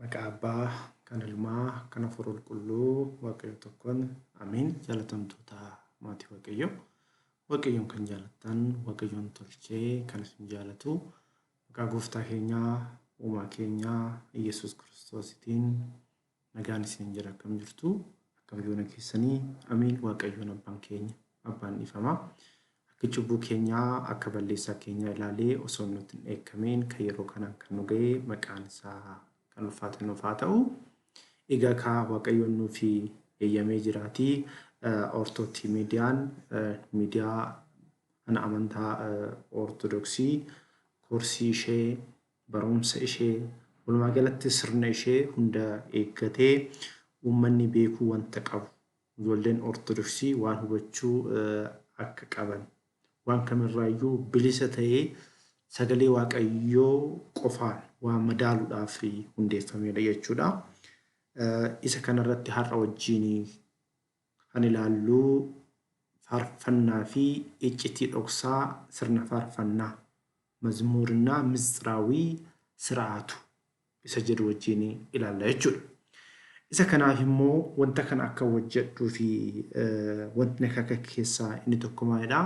Maqaa Abbaa, kan Ilmaa, kan Hafuura Qulqulluu, Waaqayyo tokkoon, Ameen. Jaalatamtoota maatii Waaqayyoo, Waaqayyoon kan jaalattan, Waaqayyoon tolchee kan isin jaalatu, maqaa Gooftaa keenyaa, Uumaa keenyaa, Iyyasuus Kiristoositiin nagaan isin jira. Akkam jirtu? Akkam yoona keessanii? Ameen. Waaqayyoon Abbaan keenya, Abbaan dhiifamaa, akka cubbuu keenyaa, akka balleessaa keenyaa ilaalee osoo nutti hin dheekkameen kan yeroo kanaan kan nu ga'e, maqaan isaa kan ulfaate nuuf haa ta'u. Egaa kaa Waaqayyoon nuuf eeyyamee jiraatii Ortooti Miidiyaan, miidiyaa mana amantaa Ortodoksii, koorsii ishee, barumsa ishee, walumaa galatti sirna ishee hunda eeggatee uummanni beekuu wanta qabu, ijoolleen Ortodoksii waan hubachuu akka qaban, waan kamirraayyuu bilisa ta'ee sagalee Waaqayyoo qofaan waan madaaluudhaaf hundeeffamedha jechuudha. Isa kanarratti har'a wajjin kan ilaallu faarfannaa fi iccitii dhoksaa sirna faarfannaa, መዝሙርና ምስጢራዊ ስርዓቱ isa jedhu wajjin ilaalla jechuudha. Isa kanaaf immoo wanta kana akka hojjedhuu fi wanti akka keessaa inni tokko maalidhaa?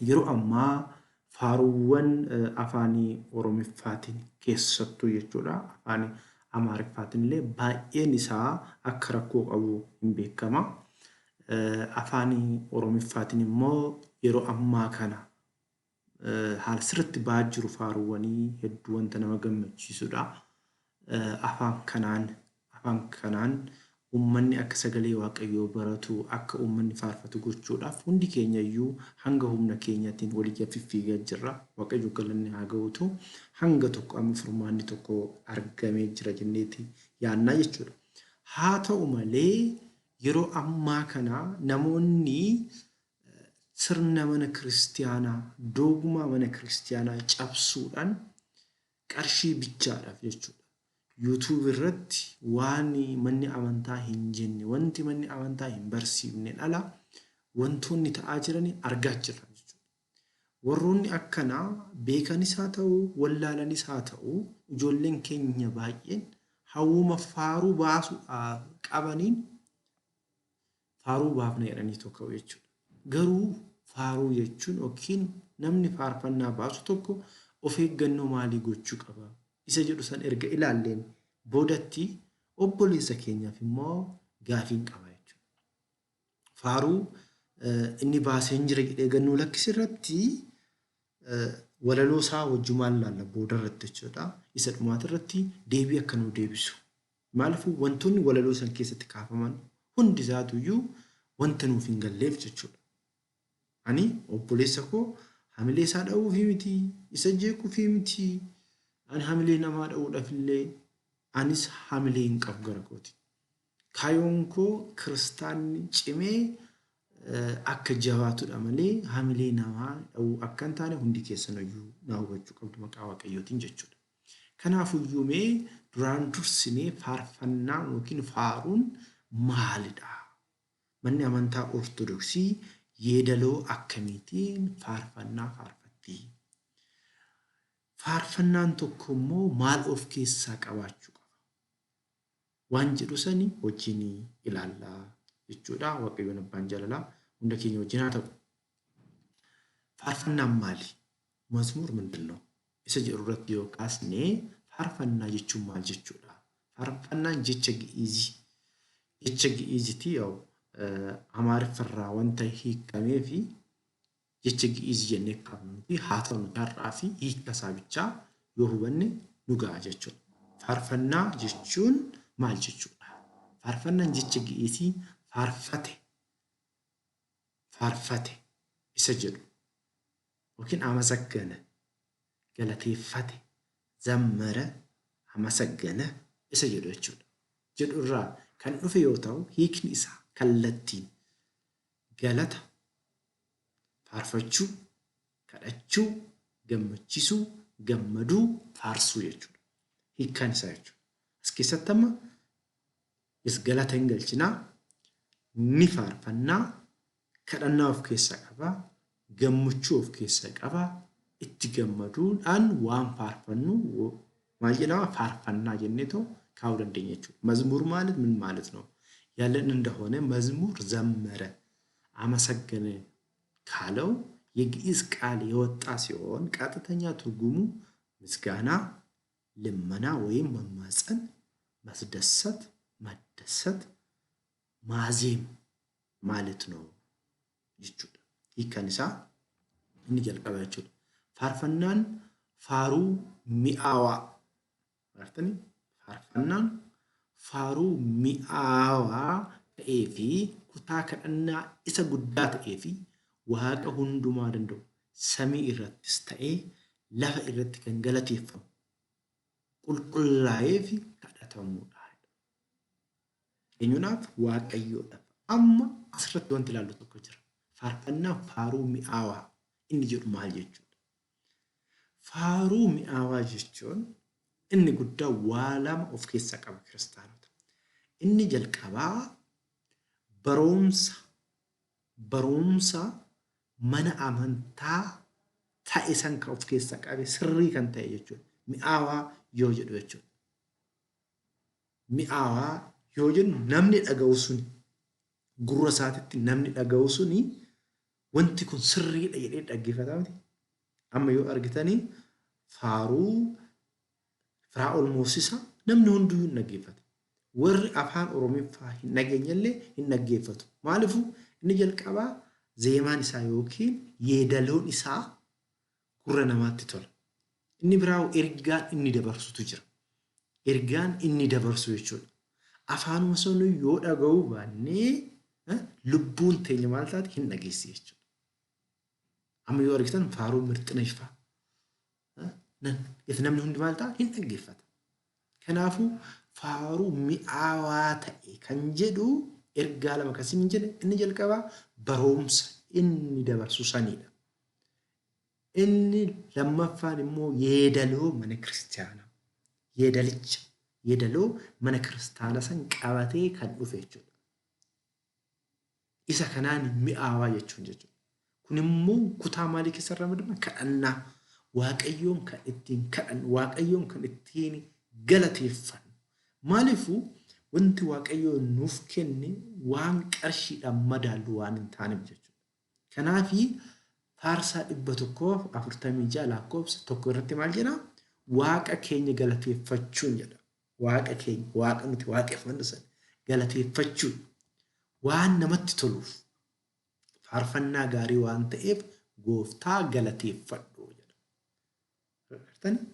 Yeroo ammaa faaruuwwan afaanii Oromiffaatiin keessattuu jechuudha. Afaan Amaariffaatiin illee baay'een isaa akka rakkoo qabu hin beekama. Afaan Oromiffaatiin immoo yeroo ammaa kana haala sirriitti ba'aa jiru faaruuwwanii hedduu wanta nama gammachiisudha. Afaan kanaan uummanni akka sagalee Waaqayyoo baratu, akka uummanni faarfatu gochuudhaaf hundi keenya iyyuu hanga humna keenyaatiin walii fiffiigaa jirra. Waaqayyo galanni haa ga'utu, hanga tokko amma furmaanni tokko argamee jira jenneeti yaannaa jechuudha. Haa ta'u malee, yeroo ammaa kana namoonni sirna mana kiristiyaanaa, doogmaa mana kiristiyaanaa cabsuudhaan qarshii bichaadhaaf jechuudha. YouTube irratti waan manni amantaa hin jenne, wanti manni amantaa hin barsiifne dhala wantoonni ta'aa jiran argaa jirra jechuudha. Warroonni akkanaa beekanis haa ta'u, wallaalanis haa ta'u, ijoolleen keenya baay'een hawwuma faaruu baasuudhaaf qabaniin faaruu baafna jedhanii tokko jechuudha. Garuu faaruu jechuun yookiin namni faarfannaa baasu tokko of eeggannoo maalii gochuu qaba? Isa jedhu san erga ilaalleen boodatti obboleessa keenyaaf immoo gaafiin qaba jechuudha. Faaruu inni baasee hin jira jedhee gannuu lakkisi irratti walaloo isaa wajjumaan laalla booda irratti jechuudha. Isa dhumaati irratti deebii akka nuu deebisu. Maaliifuu, wantoonni walaloo san keessatti kaafaman hundi isaatuyyuu wanta nuuf hin galleef jechuudha. Ani obboleessa koo hamilee isaa dha'uufii miti, isa jeequufii miti. Ani hamilee namaa dha'uudhaaf illee anis hamilee hin qabu gara kooti. Kaayyoon koo kiristaanni cimee akka jabaatudha malee hamilee namaa dha'uu akka hin taane hundi keessaniyyuu na hubachuu qabdu maqaa Waaqayyootiin jechuudha. Kanaafuyyuu mee duraan dursinee faarfannaan yookiin faaruun maalidha? Manni amantaa Ortodoksii yeedaloo akkamiitiin faarfannaa faarfatti? Faarfannaan tokko immoo maal of keessaa qabaachuu qaba? Waan jedhu sani wajjin ilaallaa jechuudha. Waaqayyoon Abbaan jaalalaa hunda keenya wajjin haa ta'u. Faarfannaan maali? መዝሙር ምንድን ነው? Isa jedhu irratti yoo kaasne, faarfannaa jechuun maal jechuudha? Faarfannaan jecha Gi'iizii. Jecha Gi'iiziiti, yaa'u Amaariffarraa wanta hiikamee fi jecha Gi'iizii jennee kaafnu. Haa ta'u, nuti har'aa fi hiika isaa bichaa yoo hubanne nu ga'a jechuudha. Faarfannaa jechuun maal jechuudha? Faarfannaan jecha Gi'iizii faarfate, faarfate isa jedhu yookiin አመሰገነ, galateeffate, ዘመረ, አመሰገነ isa jedhu jechuudha. Jedhu irraa kan dhufe yoo ta'u, hiikni isaa kallattiin galata, faarfachuu, kadhachuu, gammachiisuu, gammaduu, faarsuu jechuudha. Hiikkaan isaa jechuudha. As keessatti amma galata hin galchinaa, ni faarfannaa, kadhannaa of keessaa qabaa, gammachuu of keessaa qabaa, itti gammaduudhaan waan faarfannu maal jedhama? Faarfannaa jenneetoo kaa'uu dandeenya jechuudha. መዝሙር ማለት ምን ማለት ነው ያለን እንደሆነ መዝሙር ዘመረ፣ አመሰገነ ካለው የግዕዝ ቃል የወጣ ሲሆን ቀጥተኛ ትርጉሙ ምስጋና፣ ልመና ወይም መማፀን፣ ማስደሰት፣ መደሰት፣ ማዜም ማለት ነው jechuudha. Hiikkaan isaa inni jalqaba jechuudha. Faarfannaan faaruu mi'aawaa agartanii, faarfannaan faaruu mi'aawaa ta'ee fi kutaa kadhannaa isa guddaa ta'ee fi Waaqa hundumaa danda'u samii irrattis ta'ee lafa irratti kan galateeffamu qulqullaa'ee fi kadhatamudha. Eenyuudhaaf? Waaqayyoodhaaf. Amma asirratti wanti ilaallu tokko jira. Faarfannaan faaruu mi'aawaa inni jedhu maal jechuudha? Faaruu mi'aawaa jechuun inni guddaa waa lama of keessaa qaba, kiristaanota. Inni jalqabaa barumsa mana amantaa ta'e san kan of keessaa qabe, sirrii kan ta'e jechuudha. Mi'aawaa yoo jedhu jechuudha. Mi'aawaa yoo jennu namni dhaga'u suni gurra isaatitti namni dhaga'u suni wanti kun sirriidha jedhee dhaggeeffataa miti. Amma yoo argitanii faaruu Firaa'ol Moosisaa namni hundiyyuu hin dhaggeeffata. Warri afaan Oromiffaa hin dhageenyellee hin dhaggeeffatu. Maaliifuu inni jalqabaa zeemaan isaa yookiin yeedaloon isaa gurra namaatti tola. Inni biraa ergaan inni dabarsutu jira. Ergaan inni dabarsu jechuudha. Afaanuma sana yoo dhaga'uu baannee lubbuun teenya maal taate? Hin dhageessi jechuudha. Amma yoo argitan faaruu Mirxinesh fa'a. Namni hundi maal ta'a? Hin dhaggeeffata. Kanaafuu faaruu mi'aawaa ta'e kan jedhu ergaa lama kan isin jedhe, inni jalqabaa barumsa inni dabarsu sanidha. Inni lammaffaan immoo yeedaloo mana kiristaanaa. Yeedalicha, yeedaloo mana kiristaanaa san qabatee kan dhufe jechuudha. Isa kanaan mi'aawaa jechuun jechuudha. Kun immoo kutaa maalii keessa ramadama? Kadhannaa. Waaqayyoon kan ittiin kadhannu, Waaqayyoon kan ittiin galateeffannu. Maaliifuu wanti Waaqayyoon nuuf kenne waan qarshiidhaan madaallu waan hin taaneef jechuudha. Kanaafi Faarsaa 146 lakkoofsa 1 irratti maal jedhaa? Waaqa keenya galateeffachuun jedha. Waaqa keenya, Waaqa nuti waaqeffannu sana galateeffachuun waan namatti toluuf, faarfannaa gaarii waan ta'eef gooftaa galateeffadhu jedha. Agartanii?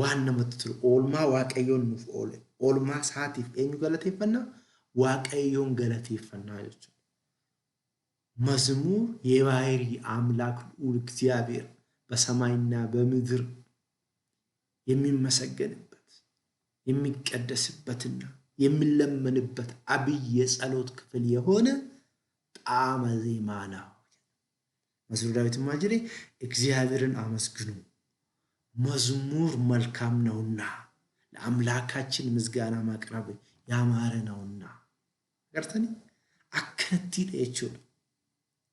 Waan namatti tolu, oolmaa Waaqayyoon nuuf oole, oolmaa isaatiif eenyu galateeffannaa? Waaqayyoon galateeffannaa jechuudha. መዝሙር የባህሪ አምላክ ልዑል እግዚአብሔር በሰማይና በምድር የሚመሰገንበት፣ የሚቀደስበትና የሚለመንበት አብይ የጸሎት ክፍል የሆነ ጣዕመ ዜማ ነው። መዝሙር ዳዊት maal jedhe? እግዚአብሔርን አመስግኑ፣ መዝሙር መልካም ነውና፣ ለአምላካችን ምስጋና ማቅረብ ያማረ ነውና። Agartanii, akkanattiidha jechuudha.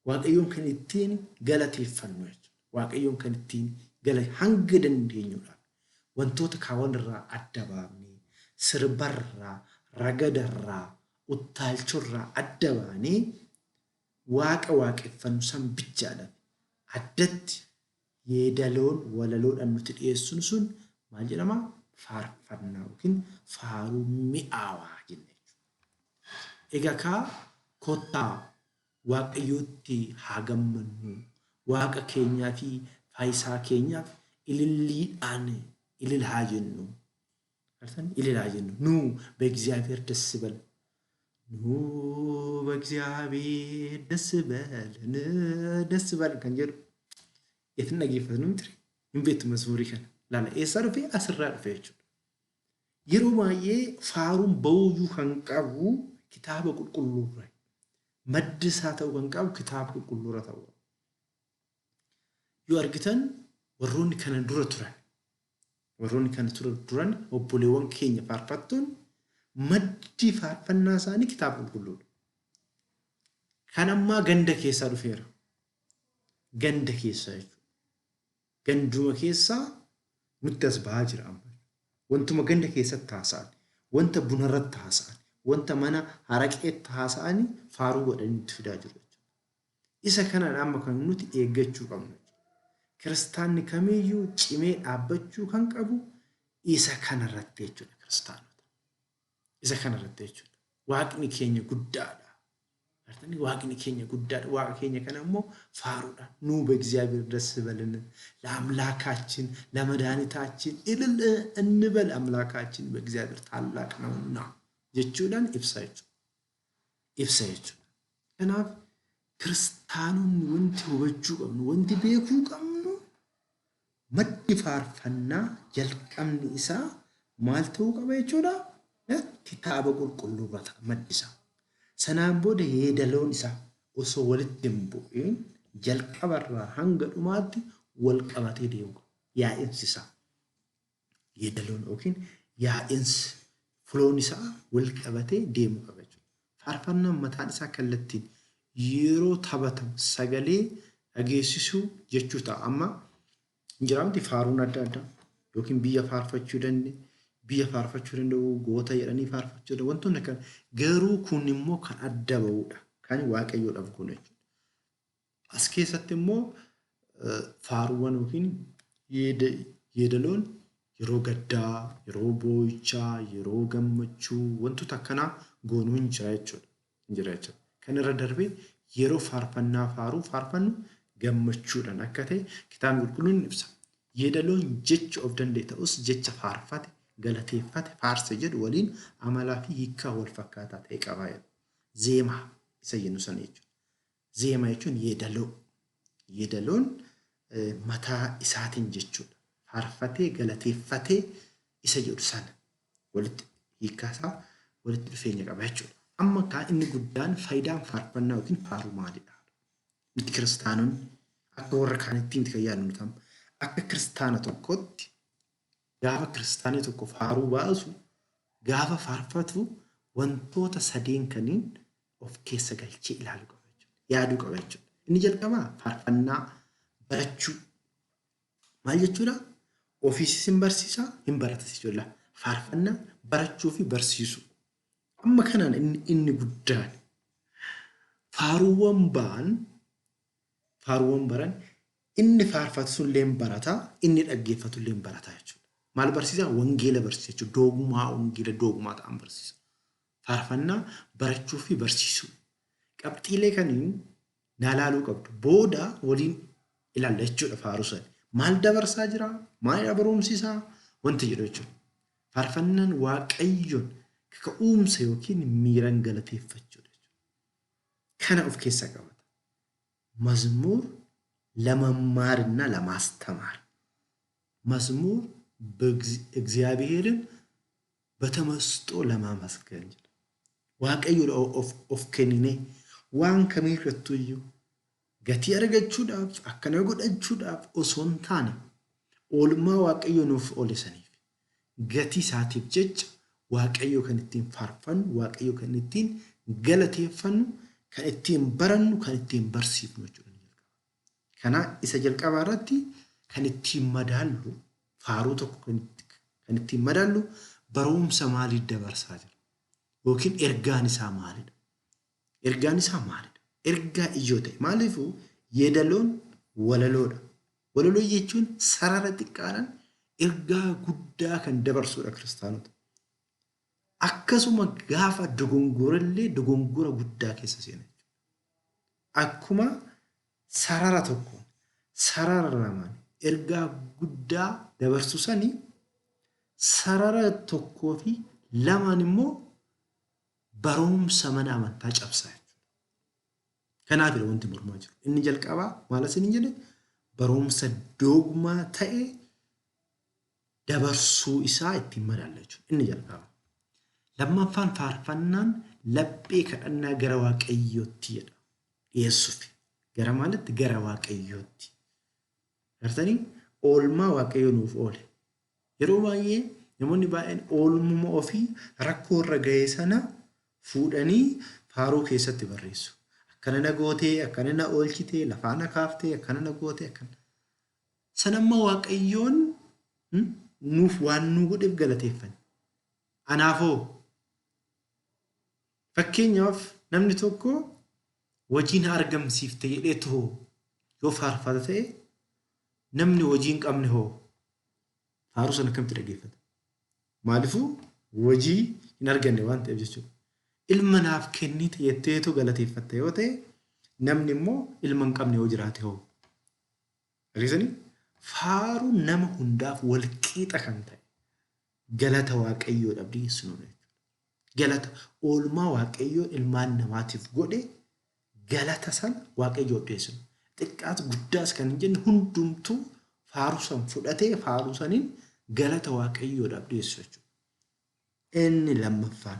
Waaqayyoon kan ittiin galateeffannu jechuudha. Waaqayyoon kan ittiin hanga dandeenyudha. Wantoota kaawwan irraa adda baafnee, sirbarraa, ragadarraa, uttaalchorraa adda baanee Waaqa waaqeffannu san bichaadha. Addatti yeedaloon walaloodhaan nuti dhiyeessinu sun maal jedhama? Faarfannaa yookiin faaruu mi'aawaa jenna jechuudha. Egaa kaa kottaa Waaqayyootti haa gammannu. Waaqa keenyaa fi faayisaa keenyaaf ililliidhaan ilil haa jennu. Ilil haa jennu. ኑ በእግዚአብሔር ደስ ይበለን። ኑ በእግዚአብሔር ደስ ይበለን፣ ደስ ይበለን kan jedhu itti dhageeffatnu miti, hin beektu mazmuurii kana. Laala, eessaa dhufe? Asirraa dhufe jechuudha. Yeroo baay'ee faaruun ba'uyyuu kan qabu kitaaba qulqulluurra. Maddi isaa ta'uu kan qabu kitaaba qulqulluurra ta'uu. Yoo argitan warroonni kana dura turan, warroonni kana turan, obboleewwan keenya faarfattuun, maddi faarfannaa isaanii kitaaba qulqulluudha. Kan ammaa ganda keessaa dhufeera. Ganda keessaa jechuudha. Ganduma keessaa nutti as bahaa jira amma. Wantuma ganda keessatti haasa'an, Wanta bunarratti haasa'an, wanta mana haraqeetti haasa'an faaruu godhanii itti fidaa jiru. Isa kanaan amma kan nuti eeggachuu qabnu. Kiristaanni kamiyyuu cimee dhaabbachuu kan qabu isa kanarratti jechuudha kiristaanota. Isa kanarratti jechuudha. Waaqni keenya guddaadha. Artanii waaqni keenya guddaadha. Waaqa keenya kana immoo faaruudhaan ኑ በእግዚአብሔር ደስ ይበለን፣ ለአምላካችን ለመድኃኒታችን እልል እንበል፣ አምላካችን በእግዚአብሔር ታላቅ ነውና jechuudhaan ibsa jechuudha. Ibsa jechuudha. Kanaaf kiristaanonni wanti hubachuu qabnu, wanti beekuu qabnu maddi faarfannaa jalqabni isaa maal ta'uu qaba jechuudha? Kitaaba qulqulluu irra ta'a maddi isaa. Sanaan booda yeedaloon isaa osoo walitti hin bu'in jalqabarraa hanga dhumaatti wal qabatee deemu qaba. Yaa'insi isaa. Yeedaloon yookiin yaa'insi flown isaa wal qabatee deemuu qaba jechuudha. Faarfannaan mataan isaa kallattiin yeroo taphatamu sagalee dhageessisuu jechuu ta'a. Amma hin jiraamti faaruun adda addaa yookiin biyya faarfachuu danda'u, biyya faarfachuu danda'u, goota jedhanii faarfachuu danda'u, wantoonni akkana. Garuu kun immoo kan adda bahudha. Kan waaqayyoodhaaf goonu jechuudha. As keessatti immoo faaruuwwan yookiin yeedaloon yeroo gaddaa, yeroo boo'ichaa, yeroo gammachuu wantoota akkanaa goonuu hin jira jechuudha. Hin jira jechuudha. Kan irra darbee yeroo faarfannaa faaruu faarfannu gammachuudhaan akka ta'e kitaabni qulqulluun ibsa. Yeedaloon jecha of danda'e ta'us jecha faarfate, galateeffate, faarse jedhu waliin amalaa fi hiikaa wal fakkaataa ta'e qaba jedha. Zeemaa isa jennu sana jechuudha. Zeemaa jechuun yeedaloo. Yeedaloon mataa isaatiin jechuudha. Faarfatee galateeffatee isa jedhu sana walitti hiikkaasaa walitti dhufeenya qaba jechuudha. Amma kaa inni guddaan faayidaan faarfannaa yookiin faaruu maalidha? Nuti kiristaanonni akka warra kaanitti miti kan yaadnu nuti amma. Akka kiristaana tokkotti gaafa kiristaanni tokko faaruu baasu gaafa faarfatu wantoota sadeen kaniin of keessa galchee ilaaluu qaba jechuudha. Yaaduu qaba jechuudha. Inni jalqabaa faarfannaa barachuu. Maal jechuudha? Ofiisis hin barsiisaa, hin baratas jechuudha. Faarfannaa barachuu fi barsiisuu. Amma kanaan inni guddaan faaruuwwan ba'an faaruuwwan baran inni faarfatu sunillee barataa, inni dhaggeeffatu illee barataa jechuudha. Maal barsiisaa? Wangeela barsiisa jechuudha. Doogmaa wangeela doogmaa ta'an barsiisa. Faarfannaa barachuu fi barsiisuu. Qabxiilee kaniin naa laaluu qabdu. Booda waliin ilaalla jechuudha faaruu sana. Maal dabarsaa jira? Maalidha barumsisaa? Wanti jedhu jechuudha. Faarfannaan waaqayyoon kaka'umsa yookiin miiran galateeffachuudha. Kana of keessaa qabata. መዝሙር ለመማርና ለማስተማር መዝሙር እግዚአብሔርን በተመስጦ ለማመስገን waaqayyoon of kenninee waan kamiirrattuyyuu gatii argachuudhaaf akkana godhachuudhaaf osoo hin taane oolmaa waaqayyo nuuf oole saniif gatii isaatiif jecha waaqayyo kan ittiin faarfannu waaqayyo kan ittiin galateeffannu kan ittiin barannu kan ittiin barsiifnu jechuudha. Kana isa jalqabaa irratti kan ittiin madaallu faaruu tokko kan ittiin madaallu barumsa maalii dabarsaa jira? Yookiin ergaan isaa maalidha? Ergaan isaa maalidha? Ergaa ijoo ta'e. Maaliifuu yeedaloon walaloodha. Walaloo jechuun sarara xiqqaadhaan ergaa guddaa kan dabarsudha kiristaanota. Akkasuma gaafa dogongorallee dogongora guddaa keessa seena jechuudha. Akkuma sarara tokkoon sarara lamaan ergaa guddaa dabarsu sanii sarara tokkoo fi lamaan immoo barumsa mana amantaa cabsaa jechuudha. Kanaafidha wanti mormaa jiru. Inni jalqabaa maal isin jedhe barumsa doogmaa ta'e dabarsuu isaa ittiin madaalla jechuudha. Inni jalqabaa. Lammaffaan faarfannaan laphee kadhannaa gara waaqayyootti jedha. Dhiyeessuuf. Gara maalitti? Gara waaqayyootti. Gartanii oolmaa waaqayyo nuuf oole. Yeroo baay'ee namoonni baay'een oolmuma ofii rakkoo irra ga'e sana fuudhanii faaruu keessatti barreessu. Akkana na gootee, akkana na oolchitee, lafaa na kaaftee, akkana na gootee, akkana. Sanamma waaqayyoon nuuf waan nu godheef galateeffanne. Anaafoo fakkeenyaaf namni tokko hojii na argamsiifte jedheetu hoo yoo faarfata ta'e, namni hojii hin qabne hoo faaruu sana akkamitti dhaggeeffata? Maaliifuu hojii hin arganne waan ta'eef jechuudha. Ilma naaf kennite jetteetu galateeffatta yoo ta'e, namni immoo ilma hin qabne yoo jiraate hoo? Dhageessanii? Faaruun nama hundaaf wal qixa kan ta'e galata Waaqayyoodhaaf dhiyeessinudha jechuudha. Galata oolmaa Waaqayyoon ilmaan namaatiif godhe, galata sana Waaqayyoof dhiyeessinu. Xiqqaas guddaas kan hin jenne, hundumtuu faaruu san fudhatee faaruu saniin galata Waaqayyoodhaaf dhiyeessu jechuudha. Inni lammaffaan.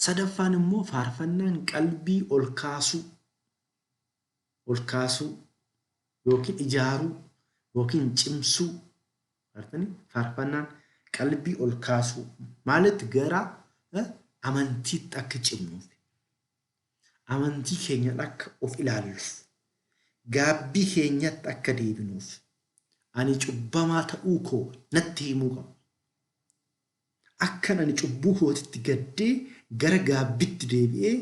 Sadaffaan immoo faarfannaan qalbii ol kaasuu, ol kaasuu yookiin ijaaruu yookiin cimsuu. Argitanii, faarfannaan qalbii ol kaasuu maalitti? Gara amantiitti akka cimnuuf, amantii keenyaan akka of ilaalluuf, gaabbii keenyatti akka deebinuuf, ani cubbamaa ta'uu koo natti himuu qaba. Akkan ani cubbuu kootitti gaddee gara gaabbitti deebi'ee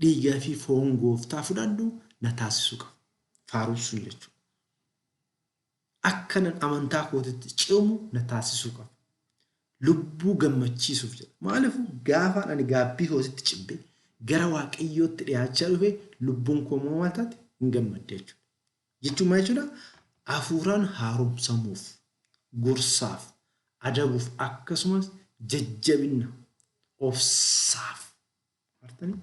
dhiigaa fi foon Gooftaa fudhadhu na taasisuu qaba. Faaruun sun jechuudha. Akkanan amantaa kootitti cimu na taasisuu qaba. Lubbuu gammachiisuuf jedha. Maaliif? Gaafaan ani gaabbii kootitti cibbe, gara Waaqayyootti dhiyaachaa dhufe, lubbuun koo immoo maal taate? Hin gammadde jechuudha. Jechuun maal jechuudha? Hafuuraan haaromsamuuf, gorsaaf, adabuuf, akkasumas jajjabina, obsaaf. Artanii?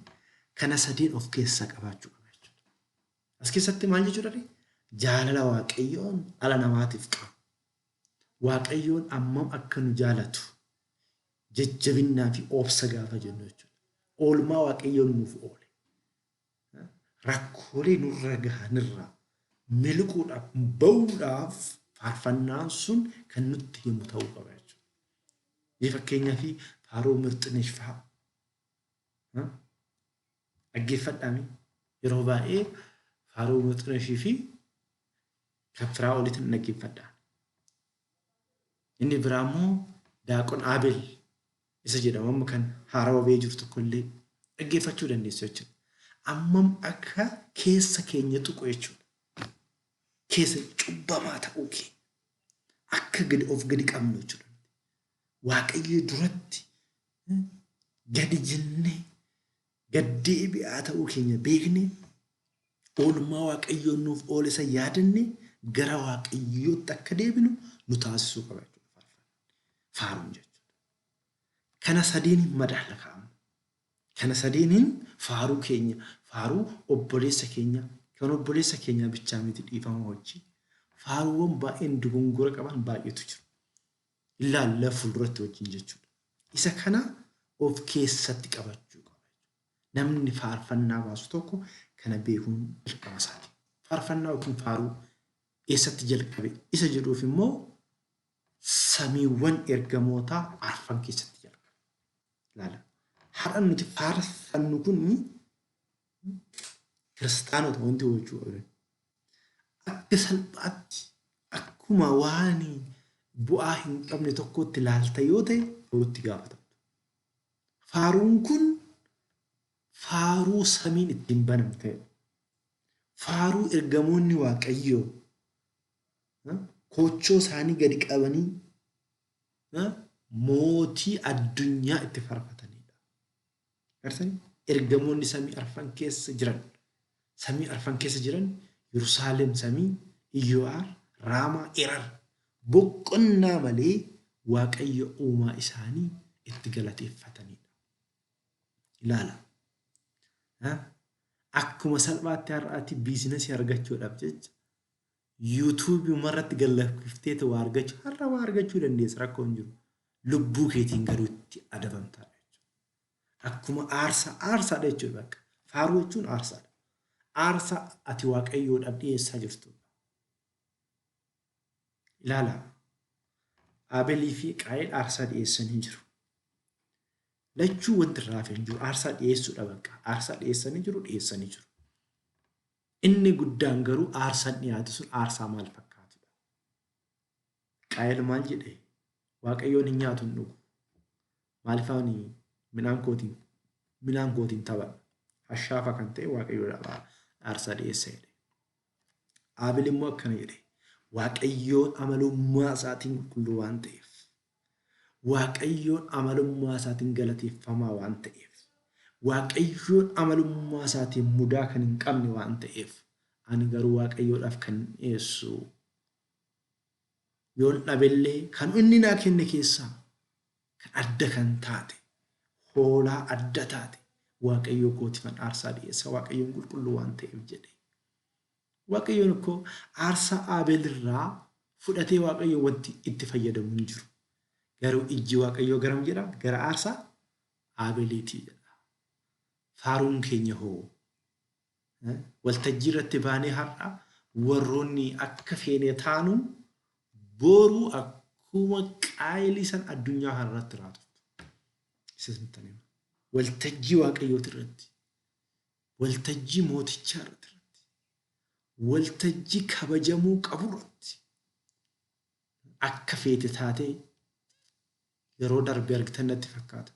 Kana sadeen of keessaa qabaachuu qaba jechuudha. As keessatti maal jechuudha? Jaalala Waaqayyoon dhala namaatiif qabu. Waaqayyoon ammam akka nu jaalatu, jajjabinnaa fi obsa gaafa jennu jechuudha. Oolmaa Waaqayyoon nuuf oole. Rakkoolee nurra gahanirraa miliquudhaaf, ba'uudhaaf faarfannaan sun kan nutti himu ta'uu qaba jechuudha. Mee fakkeenyaaf faaruu Mirxinesh fa'aa dhaggeeffadhaami. Yeroo baay'ee faaruu Mirxineshii fi kan firaa oliitiin dhaggeeffadha. Inni biraa immoo Daaqon Abel isa jedhamu, amma kan haarawa ba'ee jiru tokko illee dhaggeeffachuu dandeessu jechuudha. Ammam akka keessa keenya tuqu jechuudha. Keessa cubbamaa ta'uu keenya akka gadi of gadi qabnu jechuudha. Waaqayyo duratti gadi jennee gad deebi'aa ta'uu keenya beekne, oolmaa Waaqayyoon nuuf oole isa yaadanne, gara Waaqayyootti akka deebinu nu taasisuu qaba jechuudha. Faaruun jechuudha. Kana sadeeniin madaala kaa'amu. Kana sadeeniin faaruu keenya, faaruu obboleessa keenya, kan obboleessa keenyaa bichaa miti, dhiifama wajjin. Faaruuwwan baay'een dogongora qaban baay'eetu jiru. Ilaalla fuulduratti wajjin jechuudha. Isa kana of keessatti qabachuu qaba. Namni faarfannaa baasu tokko kana beekuun dirqama isaati. Faarfannaa yookiin faaruu eessatti jalqabe isa jedhuuf immoo samiiwwan ergamootaa arfan keessatti jalqabe. Ilaala. Har'a nuti faarfannu kun kiristaanota wanti hubachuu qabdan. Akka salphaatti, akkuma waan bu'aa hin qabne tokkotti ilaalta yoo ta'e, borutti gaafatamtu. Faaruun kun faaruu samiin ittiin banamtedha. Faaruu ergamoonni Waaqayyoo koochoo isaanii gadi qabanii mootii addunyaa itti faarfatanidha. Agartanii? Ergamoonni samii arfan keessa jiran, samii arfan keessa jiran, Yerusaalem samii, Iyyoo'aar, Raamaa, Erar, boqonnaa malee Waaqayyo uumaa isaanii itti galateeffatanidha. Ilaala. Akkuma salphaatti har'aati biizinasii argachuudhaaf jecha yuutuubii irratti gallakkiftee waa argachuu, har'a waa argachuu dandeessa, rakkoo hin jiru. Lubbuu keetiin garuu itti adabamtaadha jechuudha. Akkuma aarsaa, aarsaadha jechuudha bakka. Faaruu jechuun aarsaadha. Aarsaa ati Waaqayyoodhaaf dhiyeessaa jirtudha. Ilaala. Abelii fi Qaayil aarsaa dhiyeessanii jiru. Lachuu wanti irraa hafe hin jiru. Aarsaa dhiyeessuudha bakka. Aarsaa dhiyeessanii jiru, dhiyeessanii jiru. Inni guddaan garuu aarsaan dhiyaate sun aarsaa maal fakkaatudha? Qaayil maal jedhe? Waaqayyoon hin nyaatu, hin dhugu. Maaliif ani midhaan kootiin midhaan kootiin taphadha. Hashaafa kan ta'e Waaqayyoodhaaf aarsaa dhiyeessa jedhe. Aabil immoo akkana jedhe. Waaqayyoon amalummaa isaatiin qulqulluu waan ta'eef, Waaqayyoon amalummaa isaatiin galateeffamaa waan ta'eef, Waaqayyoon amalummaa isaatiin mudaa kan hin qabne waan ta'eef, ani garuu Waaqayyoodhaaf kan dhiyeessu yoon dhabellee kan inni naa kenne keessaa kan adda kan taate hoolaa adda taate Waaqayyoo kootiifan aarsaa dhiyeessa Waaqayyoon qulqulluu waan ta'eef jedhe. Waaqayyoon ikkoo aarsaa Aabeel irraa fudhatee Waaqayyo wanti itti fayyadamu hin jiru. Garuu ijji Waaqayyoo garam jedha? Gara aarsaa Aabeeliitii jedha. Faaruun keenya hoo? Waltajjii irratti baanee har'a warroonni akka feene taanu boru akkuma qaayilii san addunyaa kana irratti raatoftu. Isa sintan hima. Waltajjii Waaqayyooti irratti, waltajjii mootichaa irratti, waltajjii kabajamuu qabu irratti akka feete taatee yeroo darbe argitan natti fakkaata.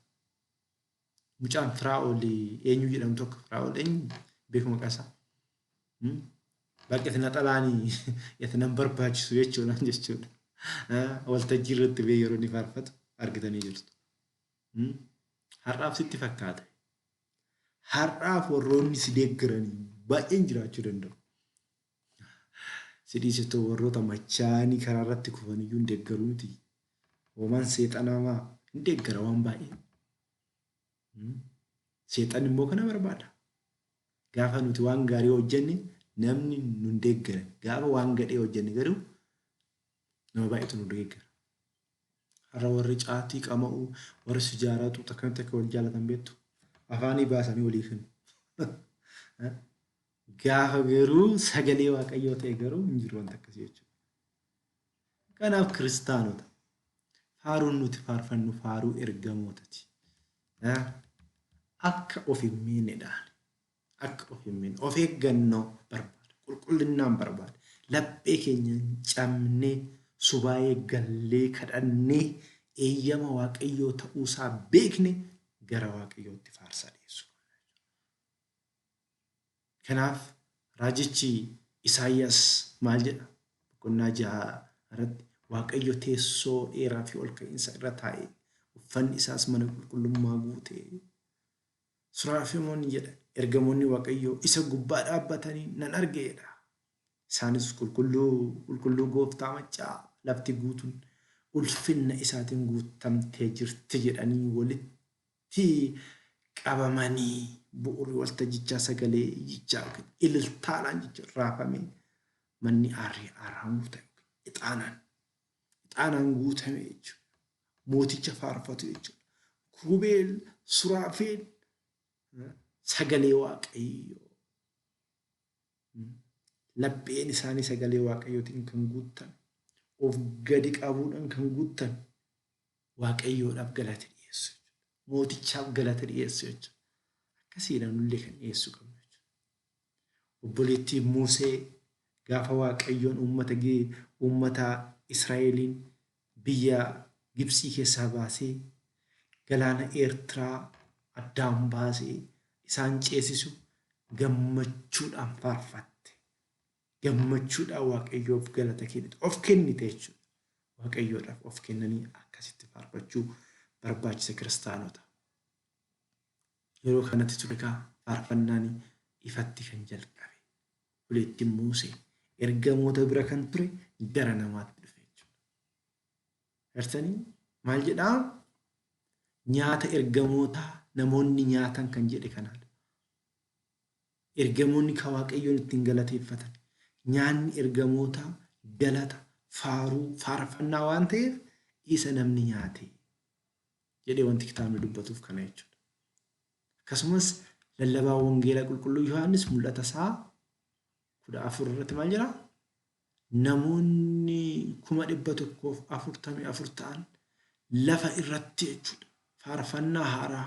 Mucaan Firaa'ol eenyu jedhamu tokko Firaa'ol eenyu beeku maqaa isaa. Bakka itti naxalaan itti nan barbaachisu jechuudha jechuudha. Waltajjii irratti ba'ee yeroo inni faarfatu argitanii jirtu. Har'aaf sitti fakkaata. Har'aaf warroonni si deeggaranii baay'een jiraachuu danda'u. Si dhiisitoo warroota machaa'anii karaa irratti kufan iyyuu hin deeggaru miti. Hoomaan seexanaa maa hin deeggara waan baay'ee. Seexanni immoo kana barbaada. Gaafa nuti waan gaarii hojjenne namni nu hin deeggaran. Gaafa waan gadhee hojjenne garuu nama baay'eetu nu deeggara. Har'a warri caatii qama'u, warri sijaaraa xuuxu akkamitti akka wal jaalatan beektu? Afaanii baasanii walii kennu. Gaafa garuu sagalee Waaqayyoo ta'e garuu hin jiru wanta akkasii jechuudha. Kanaaf kiristaanota faaruun nuti faarfannu faaruu ergamootati. Akka of hin miinedhaan akka of hin miine of eeggannoo barbaada qulqullinnaan barbaada laphee keenya hin cabnee subaayee gallee kadhannee eeyyama Waaqayyoo ta'uusaa beekne gara Waaqayyootti faarsaa dhiyeessuu qabna. Kanaaf raajichi Isaayyaas maal jedha? Boqonnaa 6 irratti Waaqayyo teessoo dheeraa fi ol ka'iinsa irra taa'e, uffanni isaas mana qulqullummaa guute. Suraafimoonni jedha ergamoonni Waaqayyoo isa gubbaa dhaabbatanii nan arge jedha. Isaanis qulqulluu, qulqulluu gooftaa maccaa lafti guutuun ulfinna isaatiin guutamtee jirti jedhanii walitti qabamanii bu'uurri waltajjichaa sagalee iyyichaa yookiin ililtaadhaan jechuun raafamee manni aarrii aaraan guutame yookiin ixaanaan ixaanaan guutame jechuudha. Mooticha faarfatu jechuudha. Kurubeel, Suraafeel sagalee Waaqayyoo. Lapheen isaanii sagalee Waaqayyootiin kan guuttame, of gadi qabuudhaan kan guuttame, Waaqayyoodhaaf galata dhiyeessu jechuudha. Mootichaaf galata dhiyeessu jechuudha. Akkasiidha nullee kan dhiyeessuu qabnu jechuudha. Obboleettiin Musee gaafa Waaqayyoon uummata uummata Israa'eliin biyya Gibtsii keessaa baasee galaana Eertiraa addaan baasee isaan ceesisu gammachuudhaan faarfatte. Gammachuudhaan Waaqayyoof galata kennite. Of kennite jechuudha. Waaqayyoodhaaf of kennanii akkasitti faarfachuu barbaachisa kiristaanota. Yeroo kanatti ture kaa faarfannaan ifatti kan jalqabe. Obboleettiin Muusee ergamoota bira kan ture gara namaatti dhufe jechuudha. Gartanii maal jedhaa? Nyaata ergamootaa namoonni nyaatan kan jedhe kanaadha. Ergamoonni kan Waaqayyoon ittiin galateeffatan. Nyaanni ergamootaa galata, faaruu, faarfannaa waan ta'eef isa namni nyaate jedhee wanti kitaabni dubbatuuf kana jechuudha. Akkasumas lallabaa wangeelaa qulqulluu Yohaannis mul'ata isaa 14 irratti maal jedha? Namoonni 144,000 ta'an lafa irratti jechuudha. Faarfannaa haaraa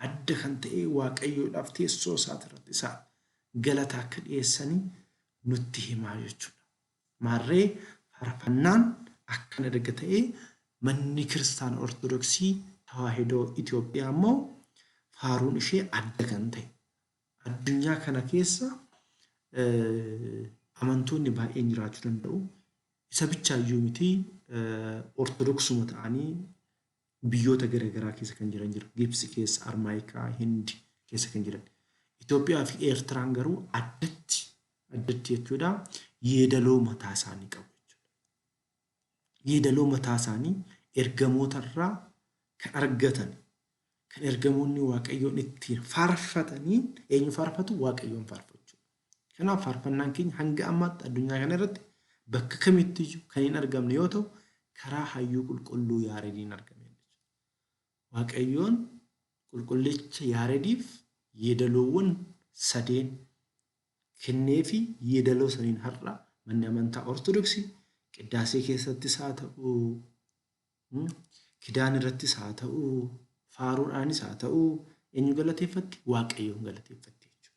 adda kan ta'e Waaqayyoodhaaf teessoo isaati irratti isaa galata akka dhiyeessanii nutti himaa jechuudha. Maarree faarfannaan akkana erga ta'ee manni kiristaana Ortodoksii Tawaahidoo Itoophiyaa immoo faaruun ishee adda kan ta'e. Addunyaa kana keessa amantoonni baay'een jiraachuu danda'u. Isa bichaayyuu miti Ortodoksuma ta'anii biyyoota gara garaa keessa kan jiran jiru. Gibsi keessa, Armaayikaa, Hindi keessa kan jiran. Itoophiyaa fi Eertiraan garuu addatti addatti jechuudha yeedaloo mataa isaanii qabu jechuudha. Yeedaloo mataa isaanii ergamoota irraa kan argatan kan ergamoonni Waaqayyoon ittiin faarfatanii eenyu faarfatu? Waaqayyoon faarfachuu. Kanaaf faarfannaan keenya hanga ammaatti addunyaa kana irratti bakka kamittiyyuu kan hin argamne yoo ta'u karaa hayyuu qulqulluu Yaarediin argame. Waaqayyoon qulqullicha Yaarediif yeedaloowwan sadeen kenneefi yeedaloo saniin har'a manni amantaa Ortodoksii qiddaasee keessattis haa ta'u Kidaan irrattis haa ta'u, faaruudhaanis haa ta'u, eenyu galateeffatti? Waaqayyoon galateeffatti jechuudha.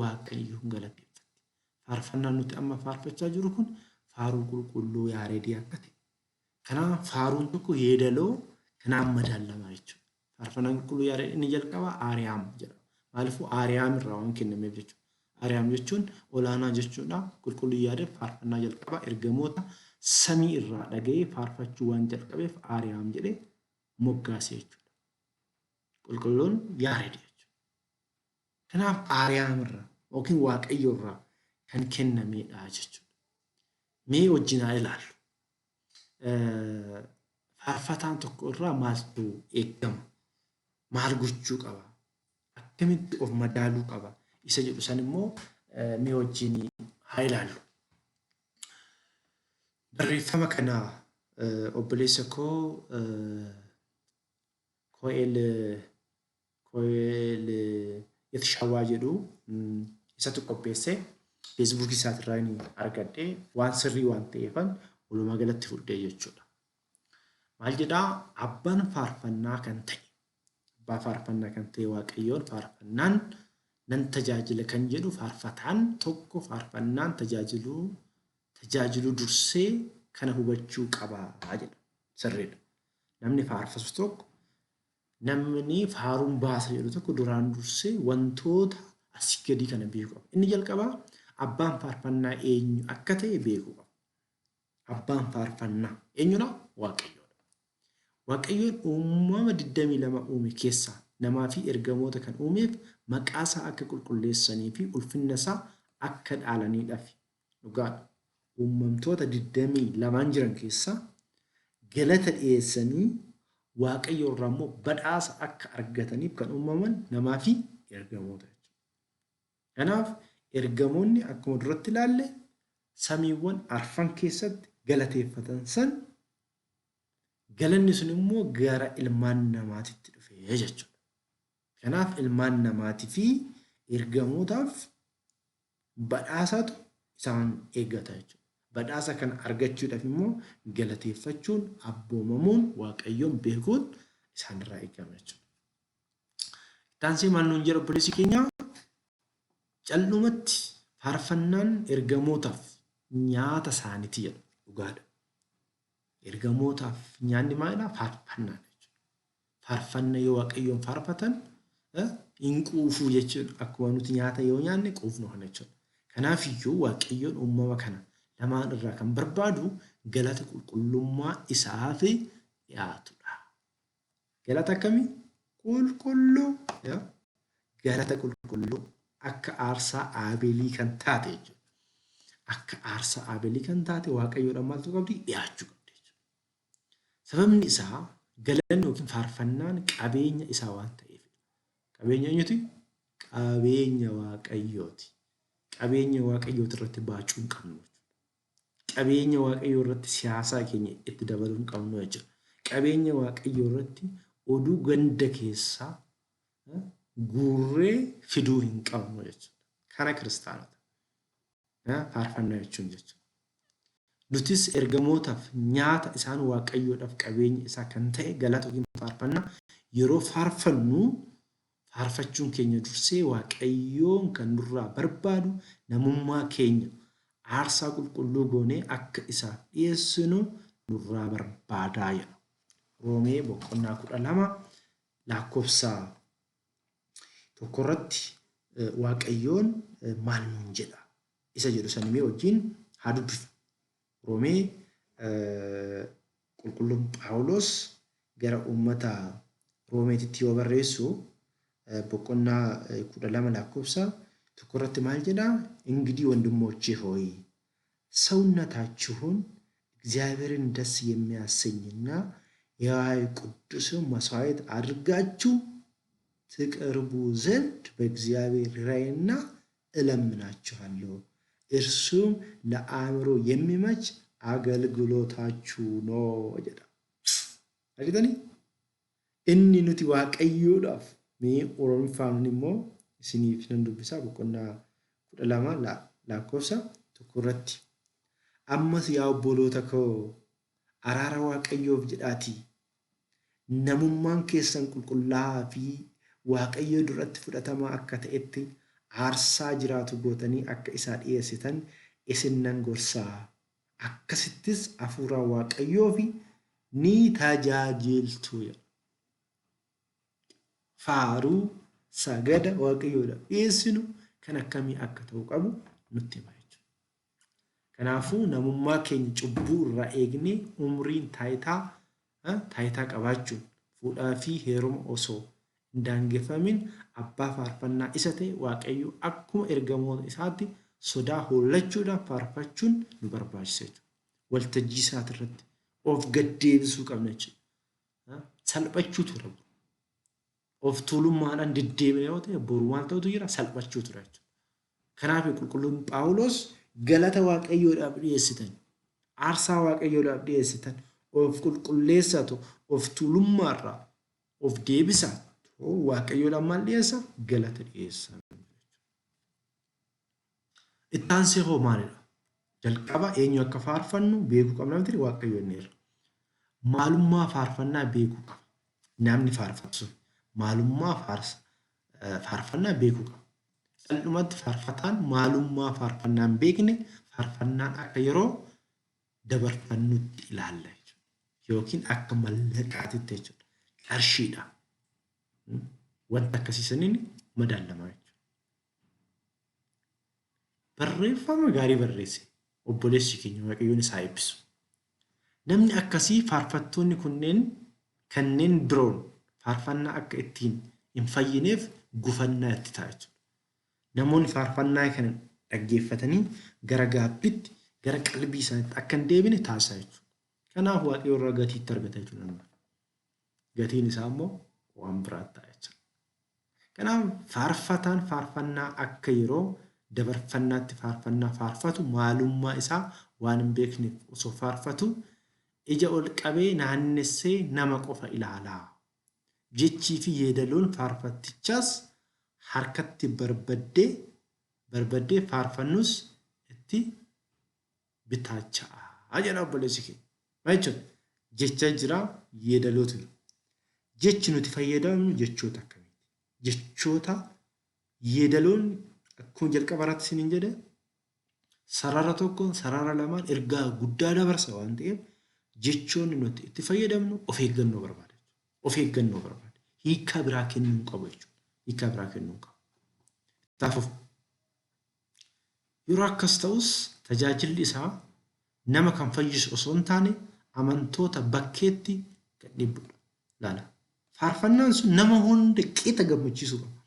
Waaqayyoon galateeffatti. Faarfannaan nuti amma faarfachaa jirru kun faaruu qulqulluu Yaaredii akka ta'e. Kanaaf faaruun tokko yeedaloo kanaan madaalamaa jechuudha. Faarfannaan qulqulluu Yaared inni jalqabaa Aariyaam jedhama. Maaliifuu Aariyaam irraa waan kennameef jechuudha. Aariyaam jechuun olaanaa jechuudha. Qulqulluu Yaared faarfannaa jalqabaa ergamoota samii irraa dhaga'ee faarfachuu waan jalqabeef Aariyaam jedhee moggaase jechuudha. Qulqulluun Yaared jechuudha. Kanaaf Aariyaam irraa yookiin Waaqayyo irraa kan kennameedha jechuudha. Mee wajjin haa ilaallu. Faarfataan tokko irraa maaltu eegama? Maal gochuu qaba? Akkamitti of madaaluu qaba? Isa jedhu san immoo mee wajjin haa ilaallu. Barreeffama kana obboleessa koo Ko'eel Ko'eel Yetshawaa jedhu isatu qopheesse. Feesbuukii isaatirraa inni argadhe waan sirrii waan ta'eefan walumaa galatti fudhee jechuudha. Maal jedhaa abbaan faarfannaa kan ta'e abbaa faarfannaa kan ta'e Waaqayyoon faarfannaan nan tajaajila kan jedhu faarfataan tokko faarfannaan tajaajiluu tajaajiluu dursee kana hubachuu qaba jedha. Sirriidha. Namni faarfatu tokko Namni faaruun baasa jedhu tokko duraan dursee wantoota asii gadii kana beekuu qaba. Inni jalqabaa abbaan faarfannaa eenyu akka ta'e beekuu qaba. Abbaan faarfannaa eenyudha? Waaqayyoodha. Waaqayyoon uumama 22 uume keessaa namaa fi ergamoota kan uumeef maqaa isaa akka qulqulleessanii fi ulfinna isaa akka dhaalaniidhafi. Dhugaadha. Uumamtoota 22n jiran keessaa galata dhiyeessanii Waaqayyo irraa immoo badhaasa akka argataniif kan uumaman namaa fi ergamoota jechuudha. Kanaaf ergamoonni akkuma duratti ilaalle samiiwwan arfan keessatti galateeffatan san galanni sun immoo gara ilmaan namaatitti dhufe jechuudha. Kanaaf ilmaan namaatii fi ergamootaaf badhaasatu isaan eeggata jechuudha. Badhaasa kana argachuudhaaf immoo galateeffachuun, abboomamuun, Waaqayyoon beekuun isaanirraa eegama jechuudha. Itti maal nuun jedha obboleessi keenya? Cal'umatti faarfannaan ergamootaaf nyaata isaaniiti jedha. Dhugaadha. Ergamootaaf nyaanni maalidha? Faarfannaadha jechuudha. Faarfanna yoo Waaqayyoon faarfatan hin quufuu jechuudha. Akkuma nuti nyaata yoo nyaanne quufnu kana jechuudha. Kanaaf iyyuu Waaqayyoon uumama kana lamaan irraa kan barbaadu galata qulqullummaa isaaf dhiyaatudha. Galata akkamii? Qulqulluu. Galata qulqulluu akka aarsaa Aabeelii kan taate jechuudha. Akka aarsaa Aabeelii kan taate Waaqayyoodhaan maaltu qabdi? Dhiyaachuu qabdi jechuudha. Sababni isaa galanni yookiin faarfannaan qabeenya isaa waan ta'eef. Qabeenya eenyuti? Qabeenya Waaqayyooti. Qabeenya Waaqayyooti irratti baacuu hin qabnu jechuudha. Qabeenya Waaqayyoo irratti siyaasaa keenya itti dabaluu hin qabnu jechuudha. Qabeenya Waaqayyoo irratti oduu ganda keessaa guurree fiduu hin qabnu jechuudha. Kana kiristaanota. Faarfannaa jechuun jechuudha. Nutis ergamootaaf nyaata isaan Waaqayyoodhaaf qabeenya isaa kan ta'e galata yookiin faarfannaa yeroo faarfannu faarfachuun keenya dursee Waaqayyoon kan nurraa barbaadu namummaa keenya aarsaa qulqulluu goonee akka isaaf dhiyeessinu nurraa barbaadaa jedha. Roomee boqonnaa 12 lakkoofsa 1 irratti Waaqayyoon maal nuun jedha isa jedhu sanimee wajjin haa dubbifnu. Roomee qulqulluun Phaawulos gara uummata Roomeetitti yoo barreessu boqonnaa 12 lakkoofsa 1 irratti maal jedhaa? እንግዲህ ወንድሞቼ ሆይ፣ ሰውነታችሁን እግዚአብሔርን ደስ የሚያሰኝና ሕያው ቅዱስም መስዋዕት አድርጋችሁ ትቀርቡ ዘንድ በእግዚአብሔር ርኅራኄና እለምናችኋለሁ። እርሱም ለአእምሮ የሚመች አገልግሎታችሁ ነው jedha. Argitanii? Inni nuti Waaqayyoodhaaf mee Oromiffaan immoo isiniif nan dubbisaa boqonnaa 12 lakkoofsa 1 irratti. Ammas yaa obboloota koo, araara Waaqayyoof jedhaatii namummaan keessan qulqullaa'aa fi Waaqayyo duratti fudhatamaa akka ta'etti aarsaa jiraatu gootanii akka isaa dhiyeessitan isin nan gorsaa. Akkasittis hafuura Waaqayyoo fi ni tajaajiltu. Faaruu sagada Waaqayyoodhaaf dhiyeessinu kan akkamii akka ta'u qabu nutti hima jechuudha. Kanaafuu namummaa keenya cubbuu irraa eegnee umriin taayitaa qabaachuun fuudhaa fi heeruma osoo hin daangeffamin abbaa faarfannaa isa ta'e Waaqayyo akkuma ergamoota isaatti sodaa hollachuudhaan faarfachuun nu barbaachisa jechuudha. Waltajjii isaati irratti of gaddeebisuu qabna jechuudha. Salphachuu tura. Of tuulummaadhaan deddeebine yoo ta'e boru maal ta'utu jira? Salphachuu tura jechuudha. Kanaaf qulqulluun Phaawulos galata Waaqayyoodhaaf dhiyeessitan, aarsaa Waaqayyoodhaaf dhiyeessitan, of qulqulleessatu, of tuulummaarraa of deebisa. Waaqayyoodhaaf maal dhiyeessa? Galata dhiyeessa. Itti aansee hoo maalidha? Jalqaba eenyu akka faarfannu beekuu qabna miti? Waaqayyo inni irra. Maalummaa faarfannaa beekuu qaba. Namni faarfatu sun maalummaa faarfannaa beekuu qaba. Cal'umatti faarfataan maalummaa faarfannaa hin beekne faarfannaan akka yeroo dabarfannutti ilaalla jechuudha. Yookiin akka mallaqaatitti jechuudha. Qarshiidha. Wanta akkasii saniin madaalamaa jechuudha. Barreeffama gaarii barreesse obboleessi keenya, Waaqayyoon isaa eebbisu. Namni akkasii faarfattoonni kunneen kanneen biroon faarfannaa akka ittiin hin fayyineef gufannaa itti ta'a jechuudha. Namoonni faarfannaa kana dhaggeeffatanii gara gaabbitti, gara qalbii isaaniitti akka hin deebine taasisa jechuudha. Kanaaf Waaqayyo irraa gatii itti argata jechuudha namni. Gatiin isaa immoo waan biraa ta'a jechuudha. Kanaaf faarfataan faarfannaa akka yeroo dabarfannaatti faarfannaa faarfatu maalummaa isaa waan hin beekneef osoo faarfatu ija ol qabee naannessee nama qofa ilaalaa. Jechii fi yeedaloon faarfattichaas harkatti barbaddee barbaddee faarfannus itti bitaacha'a jedha obboleessi keenya. Maal jechuudha? Jecha jira, yeedalootu jira. Jechi nuti fayyadamnu jechoota akkamiiti? Jechoota yeedaloon akkuma jalqaba irratti isiniin jedhe sarara tokko sarara lamaan ergaa guddaa dabarsa waan ta'eef jechoonni nuti itti fayyadamnu of eeggannoo barbaada. Of eeggannoo barbaada. Hiikkaa biraa kennuu hin qabu jechuudha. Hiikkaa biraa kennuu hin qabu. Itti yeroo akkas ta'us tajaajilli isaa nama kan fayyisu osoo hin taane amantoota bakkeetti kan dhibbudha. Laala. Faarfannaan sun nama hunda qixa gammachiisuu qaba.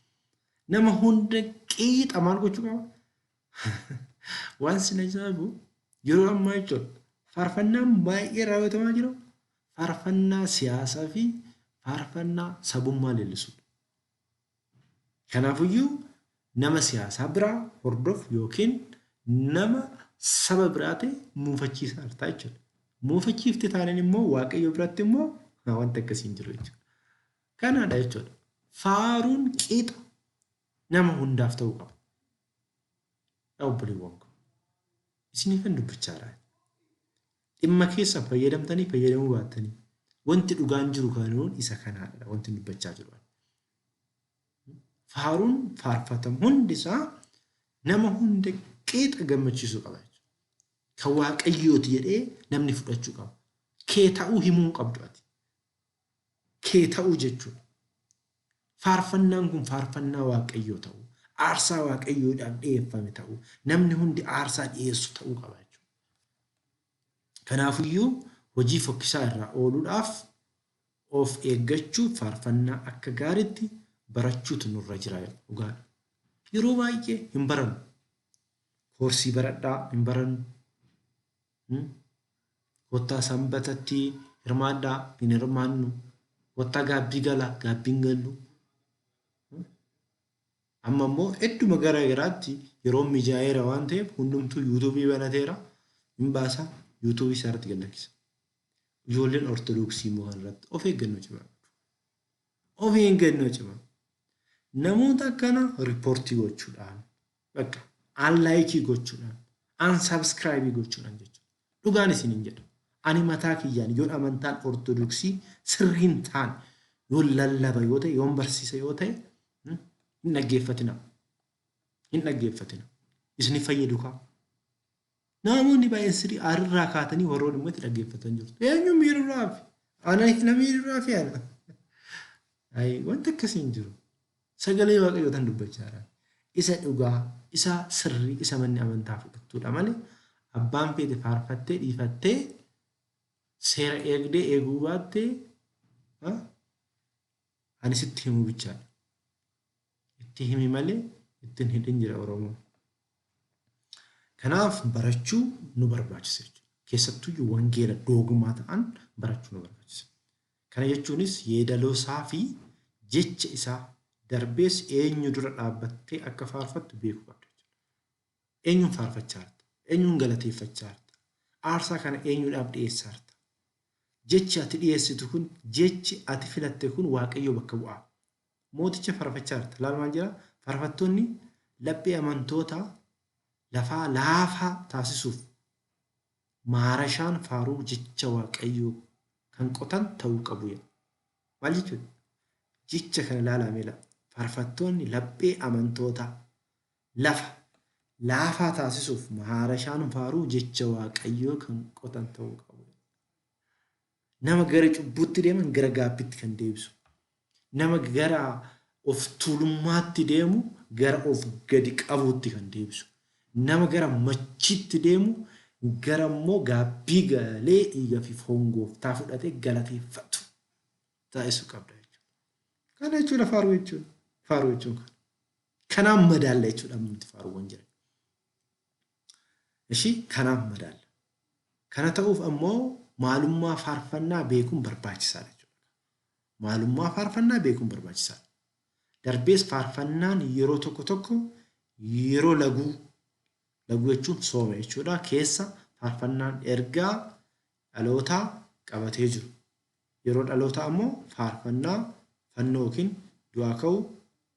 Nama hunda qixa maal gochuu qaba? Waan sin ajaa'ibu yeroo ammaa jechuudha. Faarfannaan baay'ee raawwatamaa jiru faarfannaa siyaasaa fi faarfannaa sabummaa leellisudha. Kanaafiyyuu nama siyaasaa biraa hordofu yookiin nama saba biraa ta'e muufachiisaa jirta jechuudha. Muufachiifte taanaan immoo Waaqayyo biratti immoo wanta akkasii hin jiru jechuudha. Kanaadha jechuudha. Faaruun qixa nama hundaaf ta'uu qaba. Obboleewwan koo. Isiniifan dubbachaa jira. Dhimma keessa fayyadamtanii fayyadamuu baattanii wanti dhugaan jiru kanuun isa kanaadha wanti dubbachaa jiru. Faaruun faarfatamu hundi isaa nama hunda qixa gammachiisuu qaba jechuudha. Kan Waaqayyooti jedhee namni fudhachuu qaba. Kee ta'uu himuu hin qabdu ati. Kee ta'uu jechuudha. Faarfannaan kun faarfannaa Waaqayyoo ta'uu, aarsaa Waaqayyoodhaaf dhi'eeffame ta'uu, namni hundi aarsaa dhi'eessu ta'uu qaba jechuudha. Kanaafuyyuu hojii fokkisaa irraa ooluudhaaf of eeggachuuf faarfannaa akka gaariitti barachuutu nurra jira dhugaadha. Yeroo baay'ee hin barannu. Koorsii baradhaa hin barannu. Kottaa sanbatatti hirmaadhaa hin hirmaannu. Kottaa gaabbii galaa gaabbii hin gallu. Amma immoo hedduma gara garaatti yeroon mijaa'eera waan ta'eef hundumtuu yuutuubii banateera hin baasa yuutuubii isaa irratti gad lakkisa. Ijoolleen Ortodoksii immoo kanarratti of eeggannoo cimaa qabdu. Of eeggannoo cimaa. Namoota akkana riippoortii gochuudhaan bakka unlike gochuudhaan unsubscribe gochuudhaan jechuudha. Dhugaan isiniin jedha. Ani mataa kiyyaan yoon amantaan Ortodoksii sirrii hin taane yoon lallaba yoo ta'e yoon barsiisa yoo ta'e hin dhaggeeffatina. Hin dhaggeeffatina. Isin fayyadu kaa. Namoonni baay'een sirrii aarirraa kaatanii warroon immoo itti dhaggeeffatan jirtu. Eenyu miidhuudhaaf? Ana na miidhuudhaaf ana. Ayi wanta akkasii hin jiru. Sagalee Waaqayyoo tan dubbachaa jira. Isa dhugaa, isa sirrii, isa manni amantaa fudhattuudha malee abbaan feete faarfattee dhiifattee seera eegdee eeguu baattee ani sitti himu bichaadha. Itti himi malee ittiin hidhin jira Oromoon. Kanaaf barachuu nu barbaachisa jechuudha. Keessattuyyuu wangeela doogmaa ta'an barachuu nu barbaachisa. Kana jechuunis yeedaloo isaa fi jecha isaa darbees eenyu dura dhaabbattee akka faarfattu beekuu qabda jechuudha. Eenyuun faarfachaa jirta? Eenyuun galateeffachaa jirta? Aarsaa kana eenyuudhaaf dhiyeessaa jirta? Jechi ati dhiyeessitu kun, jechi ati filatte kun Waaqayyo bakka bu'aa. Mooticha faarfachaa jirta. Laal maal jedha? Faarfattoonni laphee amantoota lafaa laafaa taasisuuf maarashaan faaruu jecha Waaqayyoo kan qotan ta'uu qabu jedha. Maal jechuudha? Jecha kana ilaalaa mee laa. Faarfattoonni laphee amantootaa lafa laafaa taasisuuf maarashaan faaruu jecha Waaqayyoo kan qotan ta'uu qabu. Nama gara cubbuutti deeman gara gaabbitti kan deebisu. Nama gara of tuulummaatti deemu gara of gadi qabuutti kan deebisu. Nama gara machiitti deemu gara immoo gaabbii galee dhiiga fi foon gooftaa fudhatee galateeffatu taasisuu qabda jechuudha. Kana jechuudha faaruu jechuun. Faaruu jechuun kana. Kanaan madaalla jechuudha nuti faaruuwwan jiran. Ishii kanaan madaalla. Kana ta'uuf ammoo maalummaa faarfannaa beekuun barbaachisaadha jechuudha. Maalummaa faarfannaa beekuun barbaachisaadha. Darbees faarfannaan yeroo tokko tokko yeroo laguu, laguu jechuun sooma jechuudha, keessa faarfannaan ergaa dhalootaa qabatee jiru. Yeroo dhalootaa ammoo faarfannaa fannoo yookiin du'aa ka'uu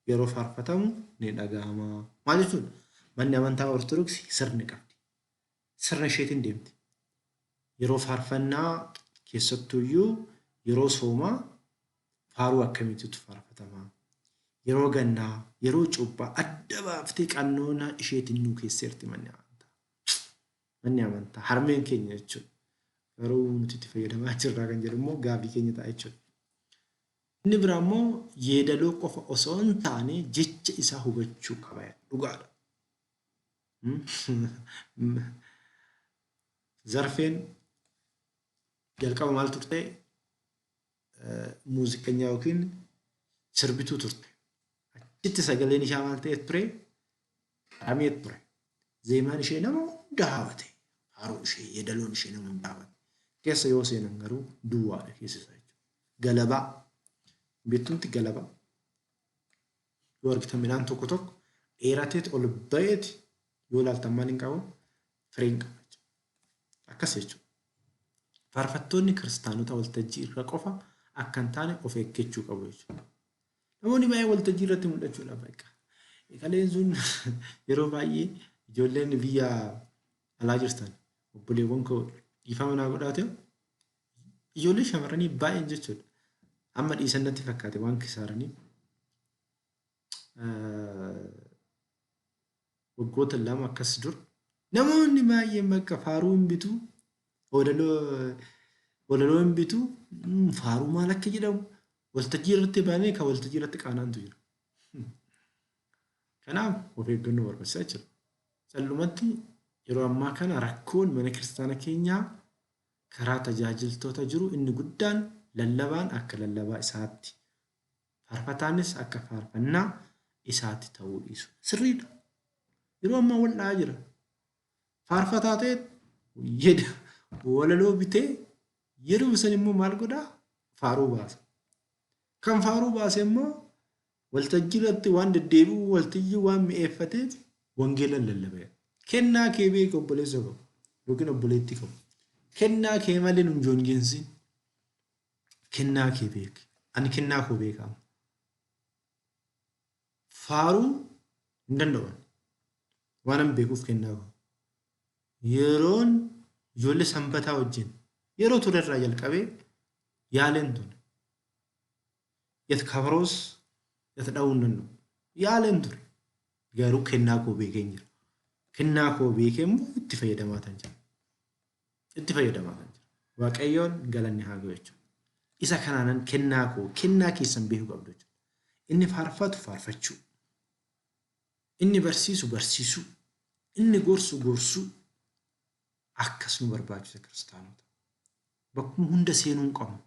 yeroo faarfatamu ni dhaga'ama. Maal jechuudha? Manni amantaa Ortodoksii sirna qabdi. Sirna isheetiin deemti. Yeroo faarfannaa keessattuuyyuu yeroo soomaa faaruu akkamiititu faarfatama? Yeroo gannaa, yeroo cuuphaa adda baaftee qannoona isheetiin nuu keesseerti manni amantaa. Manni amantaa harmeen keenya jechuudha. Garuu nuti itti fayyadamaa jirraa kan jedhu immoo gaaffii keenya ta'a jechuudha. Inni biraa immoo yeedaloo qofa osoo hin taane jecha isaa hubachuu qaba. Dhugaadha. Zarfeen jalqaba maal turte? Muuziqanyaa yookiin sirbituu turte. Achitti sagaleen ishaa maal ta'e ture? Qaramee ture. Zeemaan ishee nama hunda hawate. Faaruu ishee, yeedaloon ishee nama hunda hawate. Keessa yoo seenan garuu duwwaadha keessa isaa jechuudha. Galabaa. Beektumti galabaa. Yoo argitan midhaan tokko tokko dheerateet ol ba'eeti yoo ilaaltan maal hin qabu? Firii hin qabu jechuudha. Akkas jechuudha. Faarfattoonni kiristaanota waltajjii irra qofa akka hin taane of eeggachuu qabu jechuudha. Namoonni baay'een waltajjii irratti mul'achuudhaaf bakka. Kaleen sun yeroo baay'ee ijoolleen biyya alaa jirtan obboleewwan koo dhiifama naa godhaa ta'e ijoollee shamarranii baay'een jechuudha. Amma dhiisan natti fakkaate waan kisaaranii. Waggoota lama akkas dura namoonni baay'een bakka faaruu hin bitu, walaloo hin bitu, faaruu maal akka jedhamu Waltajjii irratti baanee kan waltajjii irratti qaana'antu jira. Kanaaf of eeggannoo barbaachisaa jechuudha. Callumatti yeroo ammaa kana rakkoon mana kiristaana keenyaa karaa tajaajiltoota jiru inni guddaan lallabaan akka lallabaa isaatti, faarfataanis akka faarfannaa isaatti ta'uu dhiisu. Sirriidha. Yeroo ammaa wal dha'aa jira. Faarfataa ta'e jedha walaloo bitee yeroo san immoo maal godhaa? Faaruu baasa. Kan faaruu baase immoo waltajjii irratti waan deddeebi'u waltajjii waan mi'eeffateef wangeela lallabee. Kennaa kee beeki obboleessa koo yookiin obboleettii koo. Kennaa kee malee nun joonjeensin. Kennaa kee beeki. Ani kennaa koo beeka. Faaruu hin danda'u. Waanan beekuuf kennaa koo. Yeroon ijoollee sanbataa wajjin yeroo turerraa jalqabee yaaleen ture. Yet kabaroos yet dha'uu hin danda'u. Yaaleen ture. Garuu kennaa koo beekeen jira. Kennaa koo beekee immoo itti fayyadamaa tan jira. Itti fayyadamaa tan jira. Waaqayyoon galanni haa ga'u jechuudha. Isa kanaanan kennaa koo kennaa keessan beekuu qabdu jechuudha. Inni faarfatu faarfachuu. Inni barsiisu barsiisuu. Inni gorsu gorsuu. Akkas nu barbaachisa kiristaanota. Bakkuma hunda seenuu hin qabnu.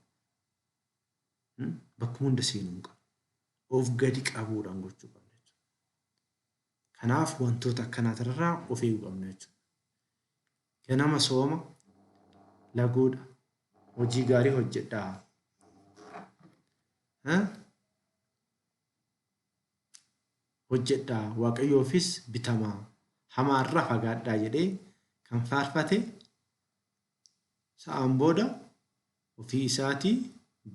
Bakkuma hunda seenuu hin qabnu. Of gadi qabuudhaan gochuu qabna jechuudha. Kanaaf wantoota akkanaatirraa of eeguu qabna jechuudha. Ganama sooma laguudha. Hojii gaarii hojjedhaa. Hojjedhaa Waaqayyoofis bitamaa hamaarraa fagaadhaa jedhee kan faarfate sa'aan booda ofii isaatii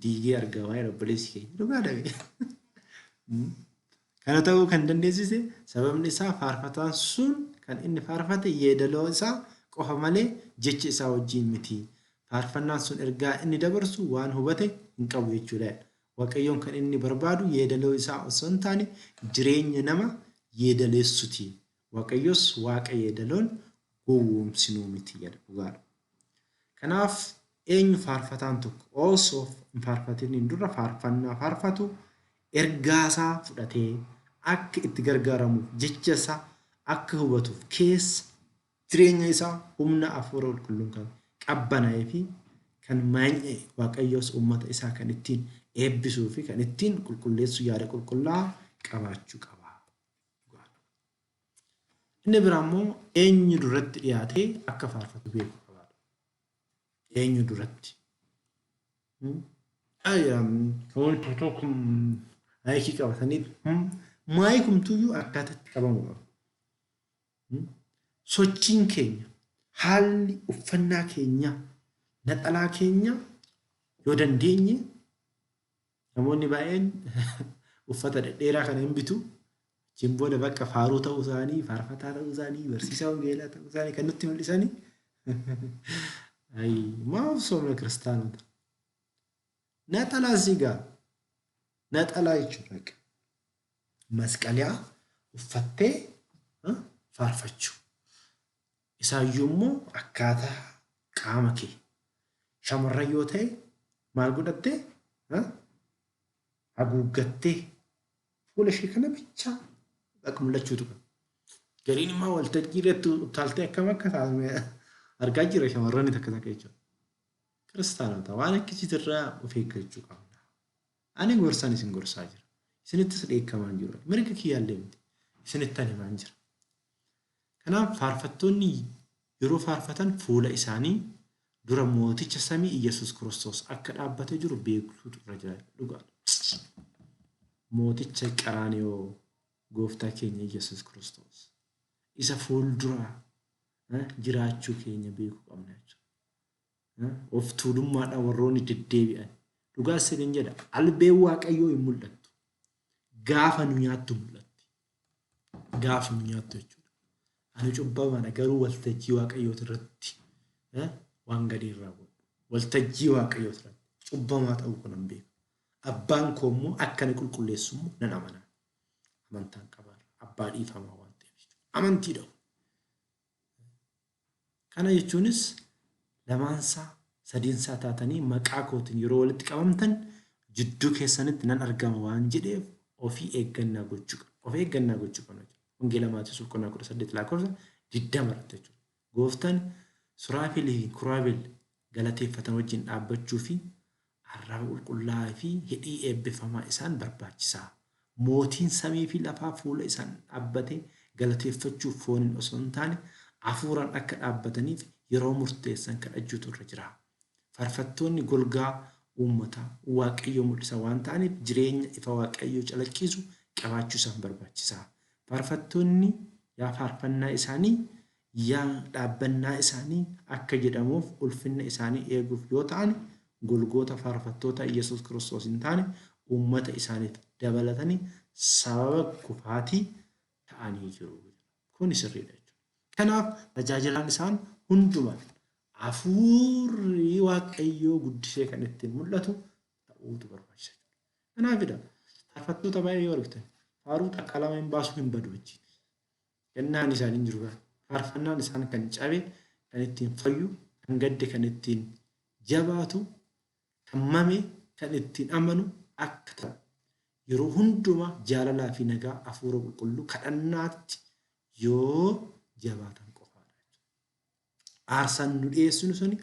diigee argamaa jedha obboleessi keenya. Dhugaa dhabe. Kana ta'uu kan dandeessise sababni isaa faarfataan sun kan inni faarfate yeedaloo isaa qofa malee jecha isaa wajjin miti. Faarfannaan sun ergaa inni dabarsu waan hubate hin qabu jechuudha. Waaqayyoon kan inni barbaadu yeedaloo isaa osoo hin taane jireenya nama yeedaleessuti. Waaqayyos Waaqa yeedaloon gowwoomsinuu miti jedha dhugaadha. Kanaaf eenyu faarfataan tokko osoo hin faarfatiniin dura faarfannaa faarfatu ergaasaa fudhatee akka itti gargaaramuuf jecha isaa akka hubatuuf keessa jireenya isaa humna Hafuura Qulqulluun kan qabbanaa'ee fi kan maany'e Waaqayyoos uummata isaa kan ittiin eebbisuu fi kan ittiin qulqulleessu yaada qulqullaa'aa qabaachuu qaba. Inni biraa immoo eenyu duratti dhiyaatee akka faarfatu beekuu qabaadha. Eenyu duratti. Tokko maayikii qabatanii maayikumtuyyuu akkaataa itti qabamu qaba. Sochiin keenya, haalli uffannaa keenyaa, naxalaa keenya yoo dandeenye namoonni baay'een uffata dhedheeraa kana hin bitu. Achiin booda bakka faaruu ta'uu isaanii, faarfataa ta'uu isaanii, barsiisaa wangeelaa ta'uu isaanii kan nutti mul'isanii. Maaf soomna kiristaanota? Naxalaa sigaa. Naxalaa jechuudha. Masqaliyaa uffattee faarfachuu. Isaayyuu immoo akkaataa qaama kee. Shamarran yoo ta'e maal godhattee haguuggattee fuula ishee kana bichaa bakka mul'achuutu qaba. Gariin immoo waltajjii irratti utaaltee akkam akka taatu argaa jira shamarran takka takka jechuudha. Kiristaanota waan akkasiitirraa of eeggachuu qabna. Ani gorsaan isin gorsaa jira. Isinittis dheekkamaan jiru. Mirga kiyyaallee miti. Isinittan himaan jira. Kanaaf faarfattoonni yeroo faarfatan fuula isaanii dura mooticha samii Iyyasuus Kiristoos akka dhaabbatee jiru beekuutu irra jira. Dhugaadha. Mooticha Qaraaniyoo gooftaa keenya Iyyasuus Kiristoos. Isa fuuldura jiraachuu keenya beekuu qabna jechuudha. Of tuulummaadhaan warroonni deddeebi'an. Dhugaa isiniin jedha albeen Waaqayyoo hin mul'attu. Gaafa nu nyaattu mul'atti. Gaafa nu nyaattu jechuudha. Ani cubbamaadha garuu waltajjii Waaqayyooti irratti waan gadii hin raawwadhu. Waltajjii Waaqayyooti irratti cubbamaa ta'uu koo nan beeka. Abbaan koo immoo akka na qulqulleessu immoo nan amana. Amantaan qabaadha. Abbaa dhiifamaa waan ta'eef jechuudha. Amantiidha. Kana jechuunis lamaansaa sadiinsaa taatanii maqaa kootiin yeroo walitti qabamtan Jidduu keessanitti nan argama waan jedheef ofii eeggannaa gochuu qabna. Of eeggannaa gochuu qabna. Wangeela Maatiyoos boqonnaa 18 lakkoofsa 20 irratti jechuudha. Gooftaan Suraafelii fi Kuraabel galateeffatan wajjin dhaabbachuu fi arraba qulqullaa'aa fi hidhii eebbifamaa isaan barbaachisa. Mootiin samii fi lafaa fuula isaan dhaabbatee galateeffachuuf fooniin osoo hin taane hafuuraan akka dhaabbataniif yeroo murteessan kadhachuutu irra jira. Faarfattoonni golgaa uummataa Waaqayyoo mul'isan waan ta'aniif jireenya ifa Waaqayyoo calaqqisu qabaachuu isaan barbaachisa. Faarfattoonni yaa faarfannaa isaanii yaa dhaabbannaa isaanii akka jedhamuuf ulfinna isaanii eeguuf yoo ta'an golgoota faarfattoota Yesuus Kiristoos hin taane uummata isaaniif dabalatanii sababa kufaatii ta'anii jiru. Kuni sirriidha jechuudha. Kanaaf tajaajilaan isaan hundumaan hafuurri Waaqayyoo guddisee kan ittiin mul'atu ta'uutu barbaachisa. Kanaafidha faarfattoota baay'ee yoo argitan faaruu takka lama hin baasu hin badu wajjin. Kennaan isaanii hin jiru gara. Faarfannaan isaan kan cabe kan ittiin fayyu, kan gadde kan ittiin jabaatu, kan mame kan ittiin amanu akka ta'u. Yeroo hundumaa jaalalaa fi nagaa hafuura qulqulluu kadhannaatti yoo jabaatan qofaadha. Aarsaan nu dhiyeessinu suni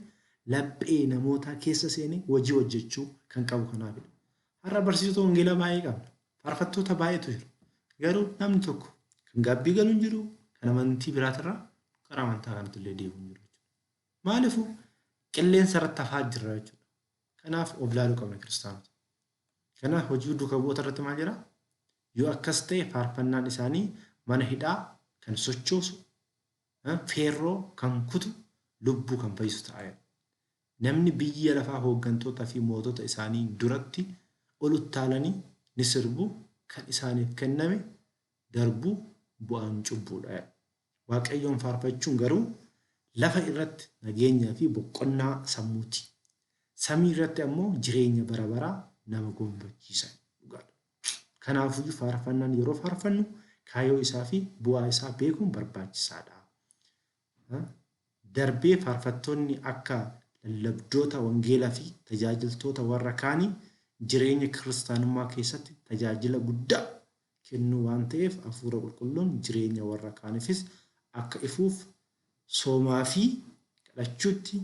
laphee namootaa keessa seenee hojii hojjechuu kan qabu kanaafidha. Har'a barsiisota wangeelaa baay'ee qabna. Faarfattoota baay'eetu jiru. Garuu namni tokko kan gaabbii galu hin jiru, kan amantii biraatirraa gara amantaa kanatti illee deebi'u hin jiru. Maaliifuu qilleensa irratti hafaa jirra jechuudha. Kanaaf of ilaaluu qabna kiristaanota. Kanaaf hojii duuka bu'oota irratti maal jedha? Yoo akkas ta'e faarfannaan isaanii mana hidhaa kan sochoosu, feerroo kan kutu, lubbuu kan fayyisu ta'a jedha. Namni biyya lafaa hooggantootaa fi mootota isaanii duratti ol uttaalanii ni sirbu, kan isaaniif kenname darbu bu'aan cubbuudha jedha. Waaqayyoon faarfachuun garuu lafa irratti nageenyaa fi boqonnaa sammuuti. Samii irratti ammoo jireenya bara baraa nama gonfachiisa. Dhugaadha. Kanaafuyyuu faarfannaan yeroo faarfannu kaayyoo isaa fi bu'aa isaa beekuun barbaachisaadha. Darbee faarfattoonni akka lallabdoota wangeelaa fi tajaajiltoota warra kaanii jireenya kiristaanummaa keessatti tajaajila guddaa kennuu waan ta'eef hafuura qulqulluun jireenya warra kaaniifis akka ifuuf soomaa fi kadhachuutti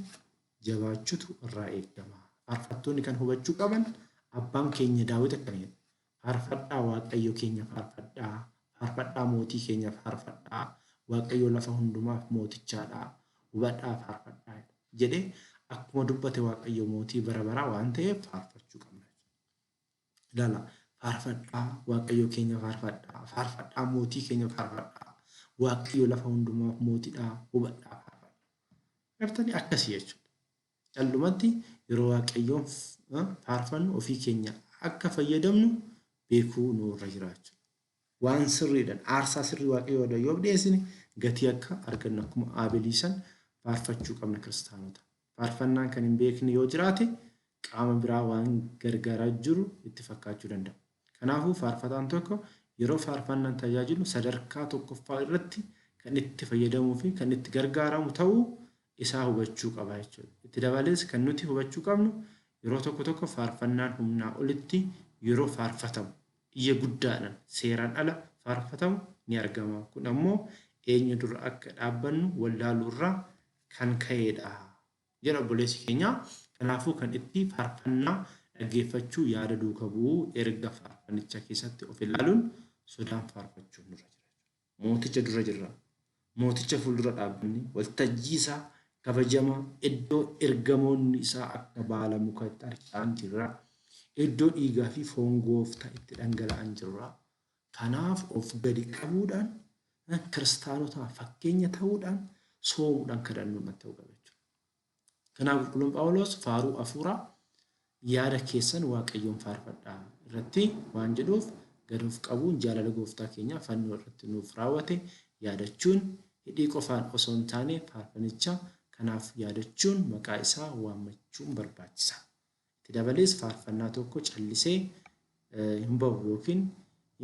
jabaachuutu irraa eegama. Faarfattoonni kan hubachuu qaban abbaan keenya Daawit akkana jedha. Faarfadhaa Waaqayyo keenya faarfadhaa, faarfadhaa mootii keenya faarfadhaa, Waaqayyo lafa hundumaaf mootichaadha, hubadhaa faarfadhaa jedhee akkuma dubbate Waaqayyo mootii bara baraa waan ta'eef faarfachuu qabna. Ilaala, faarfadhaa Waaqayyo keenya faarfadhaa, faarfadhaa mootii keenya faarfadhaa, Waaqayyo lafa hundumaaf mootiidha, hubadhaa faarfadhaa. Gartanii akkasii jechuudha. Callumatti yeroo Waaqayyoon faarfannu ofii keenya akka fayyadamnu beekuu nurra jira jechuudha. Waan sirriidhaan aarsaa sirrii Waaqayyoodha yoo dhiyeessine gatii akka argannu akkuma Aabelii san faarfachuu qabna kiristaanota. Faarfannaan kan hin beekne yoo jiraate qaama biraa waan gargaaraa jiru itti fakkaachuu danda'a. Kanaafuu faarfataan tokko yeroo faarfannaan tajaajilu sadarkaa tokkoffaa irratti kan itti fayyadamuu fi kan itti gargaaramu ta'uu isaa hubachuu qaba jechuudha. Itti dabalees kan nuti hubachuu qabnu yeroo tokko tokko faarfannaan humnaa olitti yeroo faarfatamu iyya guddaadhaan seeraan ala faarfatamu ni argama. Kun ammoo eenyu dura akka dhaabbannu wallaaluu irraa kan ka'edha jedha obboleessi keenya. Kanaafuu kan itti faarfannaa dhaggeeffachuu yaada duuka bu'uu erga faarfannicha keessatti of ilaaluun sodaan faarfachuun nurra jira. Mooticha dura jirra. Mooticha fuuldura dhaabbanne waltajjii isaa kabajamaa iddoo ergamoonni isaa akka baala muka itti harca'an jirra. Iddoo dhiigaa fi foon gooftaa itti dhangala'an jirra. Kanaaf of gadi qabuudhaan kiristaanotaaf fakkeenya ta'uudhaan soomuudhaan kadhannuun ta'uu qaba jechuudha. Kanaaf qulqulluun Phaawulos faaruu hafuuraa yaada keessan Waaqayyoon faarfadhaa irratti waan jedhuuf gad of qabuun jaalala gooftaa keenyaa fannoo irratti nuuf raawwate yaadachuun hidhii qofaan osoo hin taane faarfanicha kanaaf yaadachuun maqaa isaa waammachuun barbaachisa. Itti dabalees faarfannaa tokko callisee hin bahu yookiin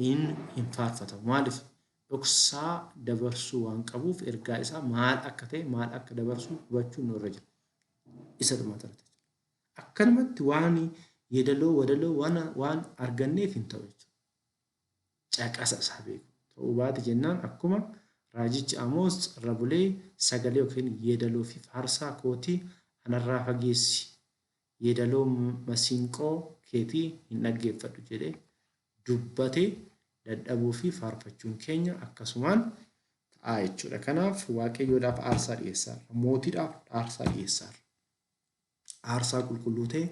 hin faarfatamu. Maaliif? Dhoksaa dabarsuu waan qabuuf ergaa isaa maal akka ta'e maal akka dabarsu hubachuun nurra jira. Isa dhumaata irratti. Akkanumatti waan Yeedaloo wadaloo waan arganneef hin ta'u jechuudha. Caqasa isaa beeku. Ta'uu baate jennaan akkuma raajichi Amoos irra bulee sagalee yookiin yeedaloo fi faarsaa kootii anarraa fageessi. Yeedaloo masiinqoo keetii hin dhaggeeffadhu jedhee dubbate dadhabuu fi faarfachuun keenya akkasumaan ta'a jechuudha. Kanaaf Waaqayyoodhaaf aarsaa dhiyeessaarra. Mootiidhaaf aarsaa dhiyeessaarra. Aarsaa qulqulluu ta'e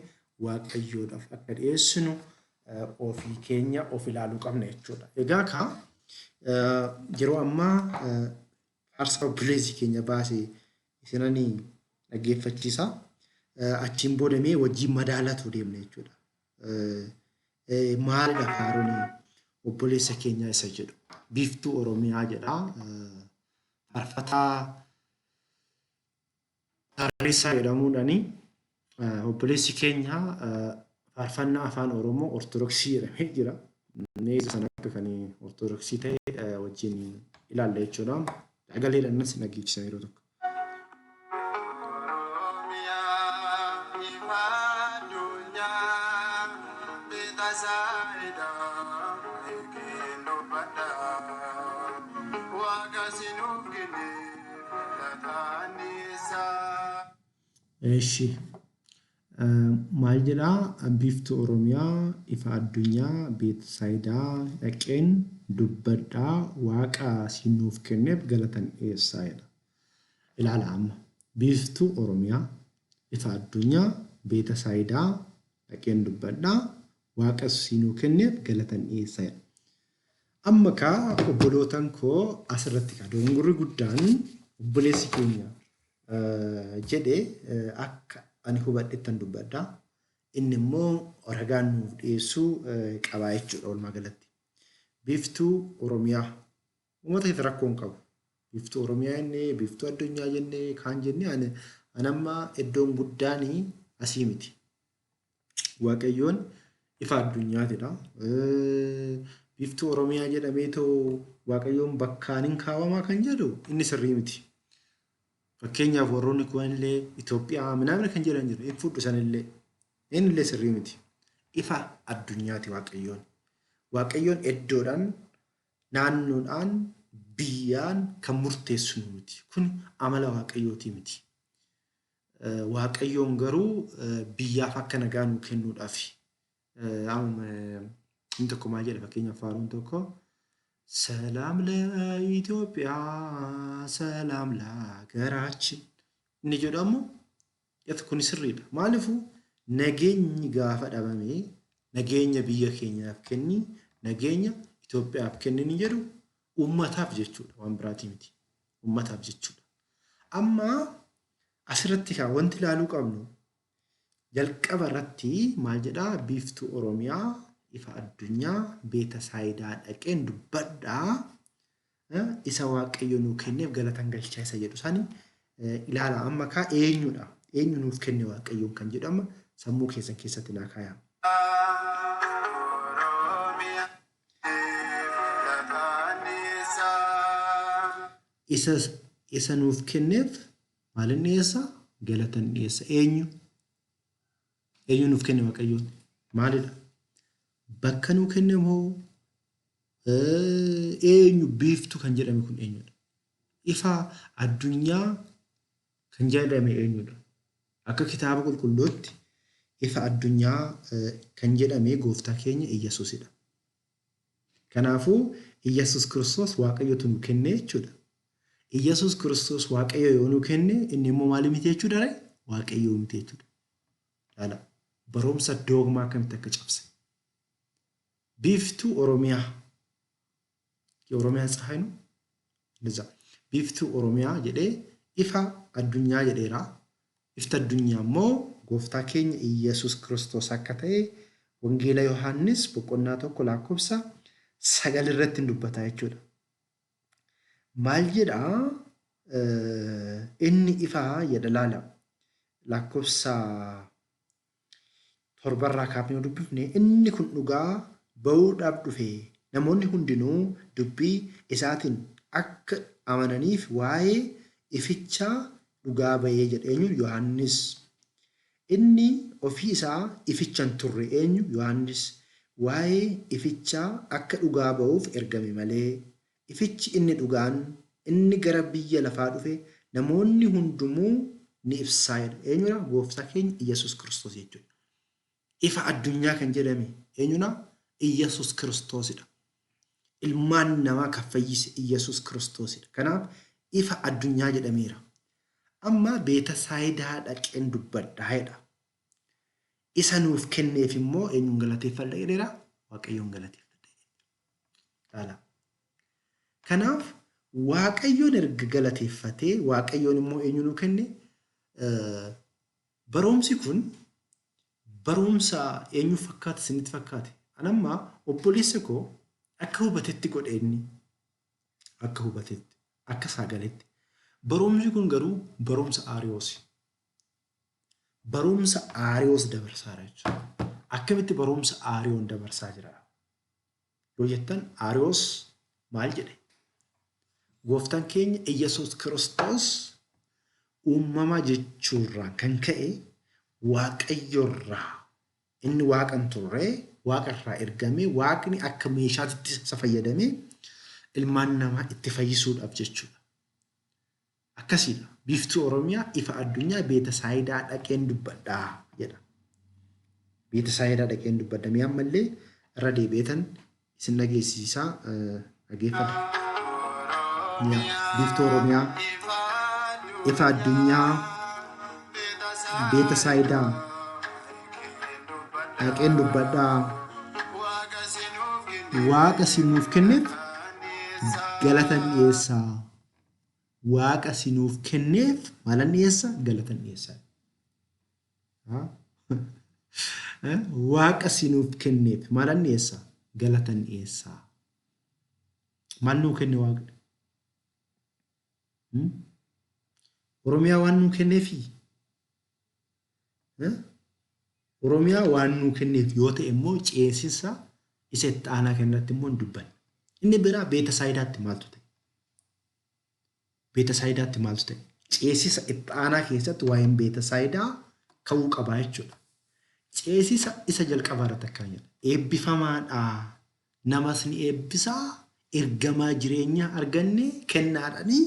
Waaqayyoodhaaf akka dhiyeessinu ofii keenya of ilaaluu qabna jechuudha. Egaa kaa yeroo ammaa aarsaa obboleessi keenya baase isinanii dhaggeeffachiisa. Achiin booda mee wajjin madaalatu deemna jechuudha. Maalidha faaruun obboleessa keenyaa isa jedhu. Biiftuu Oromiyaa jedha. Faarfataa Tarreessaa jedhamuudhaani obboleessi keenya faarfannaa afaan Oromoo Ortodoksii jedhamee jira. Mee isa sana akka kan Ortodoksii ta'e wajjin ilaalla jechuudha. Sagaleedhaan nas dhaggeessisan yeroo tokko. Oromiyaa ifa addunyaa beetasaayidha eegeen dubbadha waaqa sinuuf kenne galataan dhiyeessaa. Eshi maal jedhaa biiftuu Oromiyaa ifa addunyaa Beetsaayidaa dhaqeen dubbadhaa waaqa siin nuuf kenneef galatan dhiyeessaa jedha. Ilaala amma biiftuu Oromiyaa ifa addunyaa Beetasaayidaa dhaqeen dubbadhaa waaqa siin nuu kenneef galatan dhiyeessaa jedha. Amma kaa obbolootan koo asirratti kaa dogongorri guddaan obboleessi keenya jedhe akka ani hubadhettan dubbadha. Inni immoo ragaan nuuf dhiyeessuu qabaa jechuudha walumaa galatti. Biiftuu Oromiyaa uummata keessa rakkoo hin qabu. Biiftuu Oromiyaa jennee, biiftuu addunyaa jennee, kaan jennee ani amma iddoon guddaan asii miti. Waaqayyoon ifa addunyaatidha. Biiftuu Oromiyaa jedhameetoo Waaqayyoon bakkaan hin kaawamaa kan jedhu inni sirrii miti. Fakkeenyaaf warroonni kuwanillee Itoophiyaa minaamina kan jedhan jiru hin fudhu sanillee innillee sirrii miti. Ifa addunyaati Waaqayyoon. Waaqayyoon iddoodhaan naannoodhaan biyyaan kan murteessu miti. Kun amala Waaqayyootii miti. Waaqayyoon garuu biyyaaf akka nagaa nuu kennuudhaaf inni tokko maal jedha fakkeenyaaf faaruun tokko ሰላም ለኢትዮጵያ ሰላም ለሀገራችን inni jedhu ammoo kun sirriidha. Maaliifuu nageenyi gaafa dhabame nageenya biyya keenyaaf kenni nageenya Itoophiyaaf kenni inni jedhu uummataaf jechuudha waan biraatii miti. Uummataaf jechuudha. Amma asirratti kaa wanti ilaaluu qabnu jalqaba irratti maal jedhaa biiftuu Oromiyaa ifa addunyaa beeta saayidaa dhaqeen dubbadhaa isa Waaqayyo nuu kenneef galatan galchaa isa jedhu sani ilaala amma kaa eenyudha eenyu nuuf kenne Waaqayyoon kan jedhu amma sammuu keessan keessatti naa kaayaa. Oromiyaa galataan dhiyeessaa. Isa nuuf kenneef maalin dhiyeessa? Galatan dhiyeessa. Eenyu? Eenyu nuuf kenne Waaqayyoon? Maalidha? Bakka nuu kenne moo eenyu biiftuu kan jedhame kun eenyudha? Ifa addunyaa kan jedhame eenyudha? Akka kitaaba qulqulluutti ifa addunyaa kan jedhame gooftaa keenya Iyyasuusidha. Kanaafuu Iyyasuus Kiristoos Waaqayyotu nu kenne jechuudha. Iyyasuus Kiristoos Waaqayyo yoo nu kenne inni immoo maali miti jechuudha ree? Waaqayyoo miti jechuudha. Laala barumsa doogmaa akkamitti akka cabse. Biiftuu Oromiyaa የኦሮሚያ ፀሐይ ነው እንደዛ biiftuu Oromiyaa jedhee ifa addunyaa jedheera. Ifti addunyaa immoo gooftaa keenya Iyyasuus Kiristoos akka ta'e Wangeela Yohaannis boqonnaa 1 lakkoofsa 9 irratti hin dubbata jechuudha. Maal jedhaa inni ifaa jedha laala lakkoofsa torbarraa kaafnee yoo dubbifne inni kun dhugaa ba'uudhaaf dhufe namoonni hundinuu dubbii isaatiin akka amananiif waa'ee ifichaa dhugaa ba'ee jedha eenyuun Yohaannis. Inni ofii isaa ificha hin turre eenyu Yohaannis waa'ee ifichaa akka dhugaa ba'uuf ergame malee ifichi inni dhugaan inni gara biyya lafaa dhufe namoonni hundumuu ni ibsaa jedha. Eenyudha? Gooftaa keenya Iyyasuus Kiristoos jechuudha. Ifa addunyaa kan jedhame eenyudha? Iyyasuus Kiristoosidha. Ilmaan namaa kan fayyise Iyyasuus Kiristoosidha. Kanaaf ifa addunyaa jedhameera. Amma Beetasaayidaa dhaqeen dubbadhaa jedha. Isa nuuf kenneef immoo eenyuun galateeffadha jedheera? Waaqayyoon galateeffadha jedheera. Kanaaf Waaqayyoon erga galateeffatee Waaqayyoon immoo eenyu nuu kenne? Barumsi kun barumsa eenyu fakkaata isinitti fakkaate? Anamma obboleessa koo akka hubatetti godhe inni. Akka hubatetti, akka sagaletti. Barumsi kun garuu barumsa Aariyoosi. Barumsa Aariyoos dabarsaa jira jechuudha. Akkamitti barumsa Aariyoon dabarsaa jira? Yoo jettan Aariyoos maal jedhe? Gooftaan keenya Iyyasuus Kiristoos uumamaa jechuurraan kan ka'e Waaqayyorraa inni waaqa hin turre waaqarraa ergamee waaqni akka meeshaatti isa fayyadamee ilmaan namaa itti fayyisuudhaaf jechuudha. Akkasiidha. Biiftuu Oromiyaa ifa addunyaa Beetasaayidaa dhaqeen dubbadhaa jedha. Beetasaayidaa dhaqeen dubbadha. Mee ammallee irra deebi'eetan isin dhageessisaa dhageeffadha. Biiftuu Oromiyaa ifa addunyaa Beetasaayidaa dhaqeen dubbadhaa. Waaqa si nuuf kenneef galatan dhiyeessaa. Waaqa si nuuf kenneef maalan dhiyeessa? Galatan dhiyeessa. Waaqa si nuuf kenneef maalan dhiyeessa? Galatan dhiyeessa. Maal nuu kenne Waaqni? Oromiyaa waan nuu kenneefii? Oromiyaa waan nuu kenneef yoo ta'e immoo ceesisa isa itti aanaa kennatti immoo hin dubbanne. Inni biraa Beetasaayidaatti maaltu ta'e? Beetasaayidaatti maaltu ta'e? Ceesisa itti aanaa keessatti waa'een Beetasaayidaa ka'uu qabaa jechuudha. Ceesisa isa jalqabaa irratti akkana jedha. Eebbifamaadha. Namas ni eebbisaa. Ergamaa jireenyaa arganne kennaadhanii